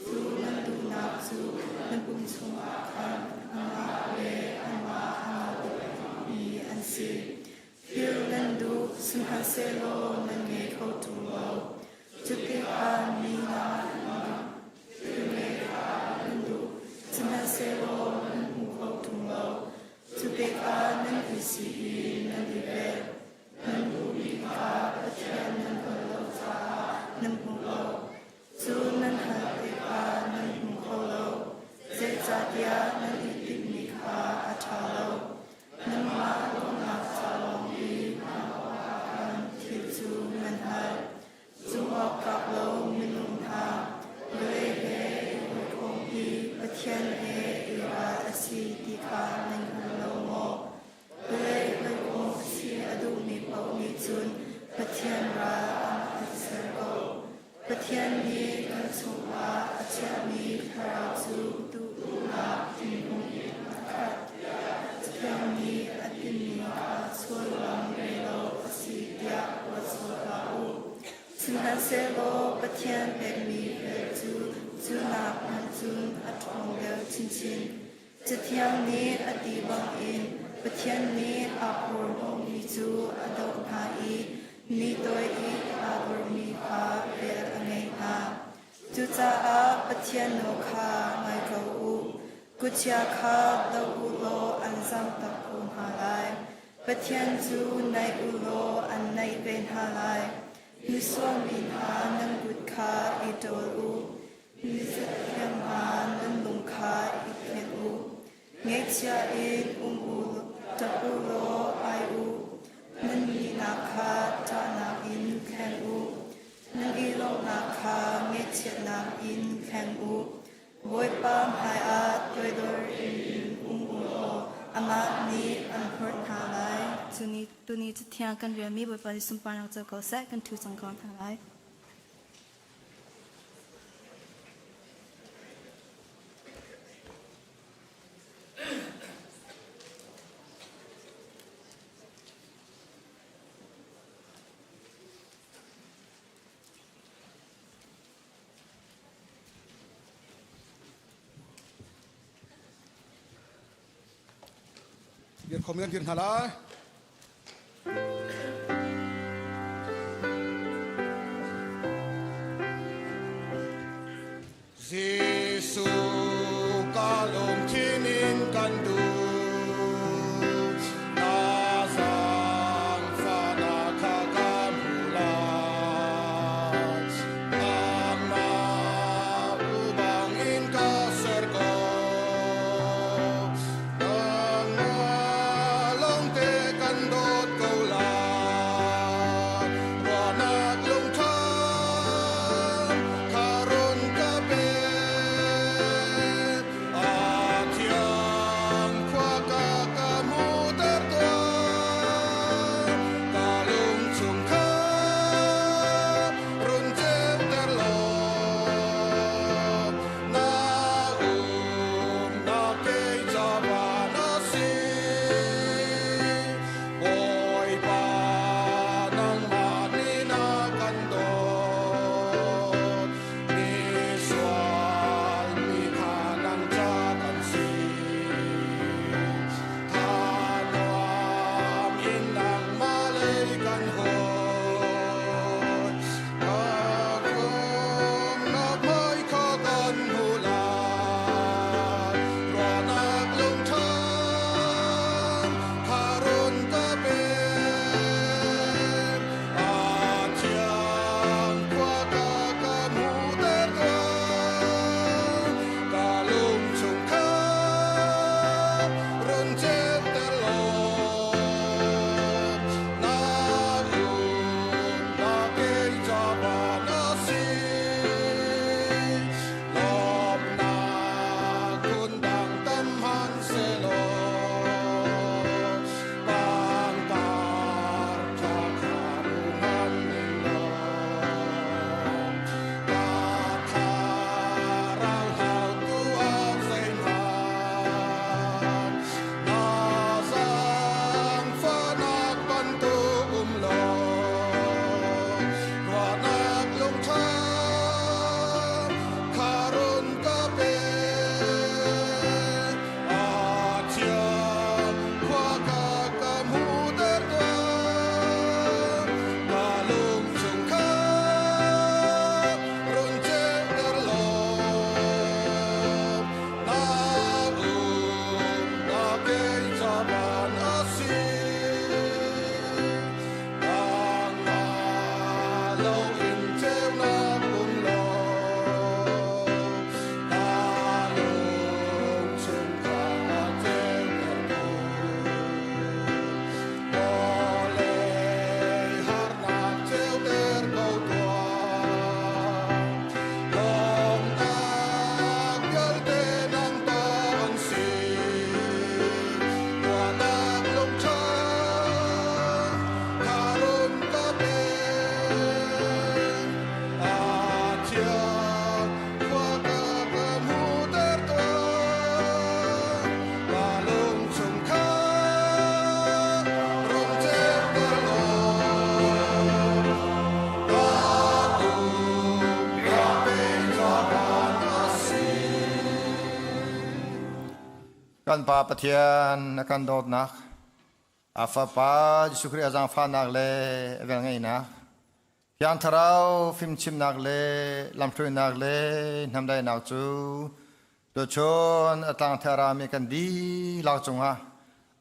cu nan duhnak cu nan pum chungah khan amah le amah aa mi an si. Thil nan duh, sihmanhsehlaw nan ngei kho ṭung lo. Cutikah mi hna thil ngeih kha nan duh, sihmanhsehlaw nan hmu kho ṭung lo. Cu tikah nan i si i nan i vel. Nan duhmi kha Pathian nan hngalh lo caah nan hmu lo. Cu nan hal tikah nan hmu kho lo, zeicahtiah nan i timhmi kha a ṭha lo. Nanmah lawmhnak ca lawng i hman awkah khan thil cu nan hal. Zumhawktlak lo minung hna, vawlei he i hawikom i Pathian he i ral a si ti kha nan hngal lo maw? Vawlei hawikom a si a duhmi paoh nih cun Pathian ral an an ser ko. Pathian nih kan chungah a chiahmi thlarau cu duhnak thinlung in a khat. Pathian nih a timi kha suallam ngei lo a si tiah ruat sual hlah u. Sihmanhsehlaw Pathian pekmi vel cu cu nak hmanh cun a ṭhawng deuh chinchin. Cathiang nih a ti bangin Pathian nih aa porhlawmi cu a doh hna i mi toi i aa dormi kha vel a ngeih hna. Cucaah Pathian nawl kha ngai ko u. Kutchia kha doh u law an zamtak ko hna lai. Pathian cu naih u law an naih ve hna lai. Misual mi hna nan kut kha i ṭawl u. Mizathiam hna nan lung kha i thianh u. Ngaihchia in um u, ṭap u law ai u. Nan nihnak kha ṭahnak in thleng u. Nan i lawmhnak kha ngaihchiatnak in thleng u. Bawipa hmaiah toidor in um u law amah nih an hlorh hna lai. Tuni cathiang kan relmi Bawipa nih sunparnak co ko seh, kan ṭhu cang ko hna lai. Dir khom kan dir hna lai. Jesuh ka lungthin in kan duh, na zaangfahnak kha ka hmu lai. Nangmah u bangin ka ser ko, nangmah lawngte kan dawt ko lai. Ruahnak lungtha kha run ka pe. A thiang khua ka ka hmuhter tuah. Ka lung chung kha run ceuter law. Na umnak kei ca van a si. Bawipa nangmah nih na kan dawt. Misual mi kha nang ca kan si. Tha nuam in nangmah lei kan hawi. Ka khumnak hmai kha kan hmu lai. Ruahnak lungtha kha run ka pe. A thiang khua ka ka hmuhter tuah. Ka lung chung kha run ceuter law. Na umnak kei ca van a si. Lawmhnak phundang tam hmanhsehlaw pangpar ṭha kha hmu hman ning law ka thlarau hlautu ah zeihmanh na zaangfahnak bantuk um lo ruahnak lungṭha kha run ka pe. A thiang khua ka ka hmuhter tuah. Ka lung chung kha run ceuter law. Na umnak kei ca van a si. Nangmah loin ceunak um law, ka lung chung kha ceutertu. Vawlei harnak ceuter ko tuah, lawmhnak vialte nang ta an si. Ruahnak lungṭha kha run ka pe. A thiang khua ka ka hmuhter tuah. Ka lung chung kha run ceuter law. Ka ka pe ca van a si. Kan Pa Pathian na kan dawtnak, a Fapa Jesuh Khrih a zaangfahnak le a velngeihnak, Thiang Thlarau fimchimnak le lamhruainak le hnamdaihnak cu tuchun a tlangthar mi kan dihlak cungah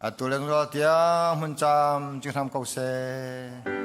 Atu le zungzal tiang hmun cam cing hram ko seh.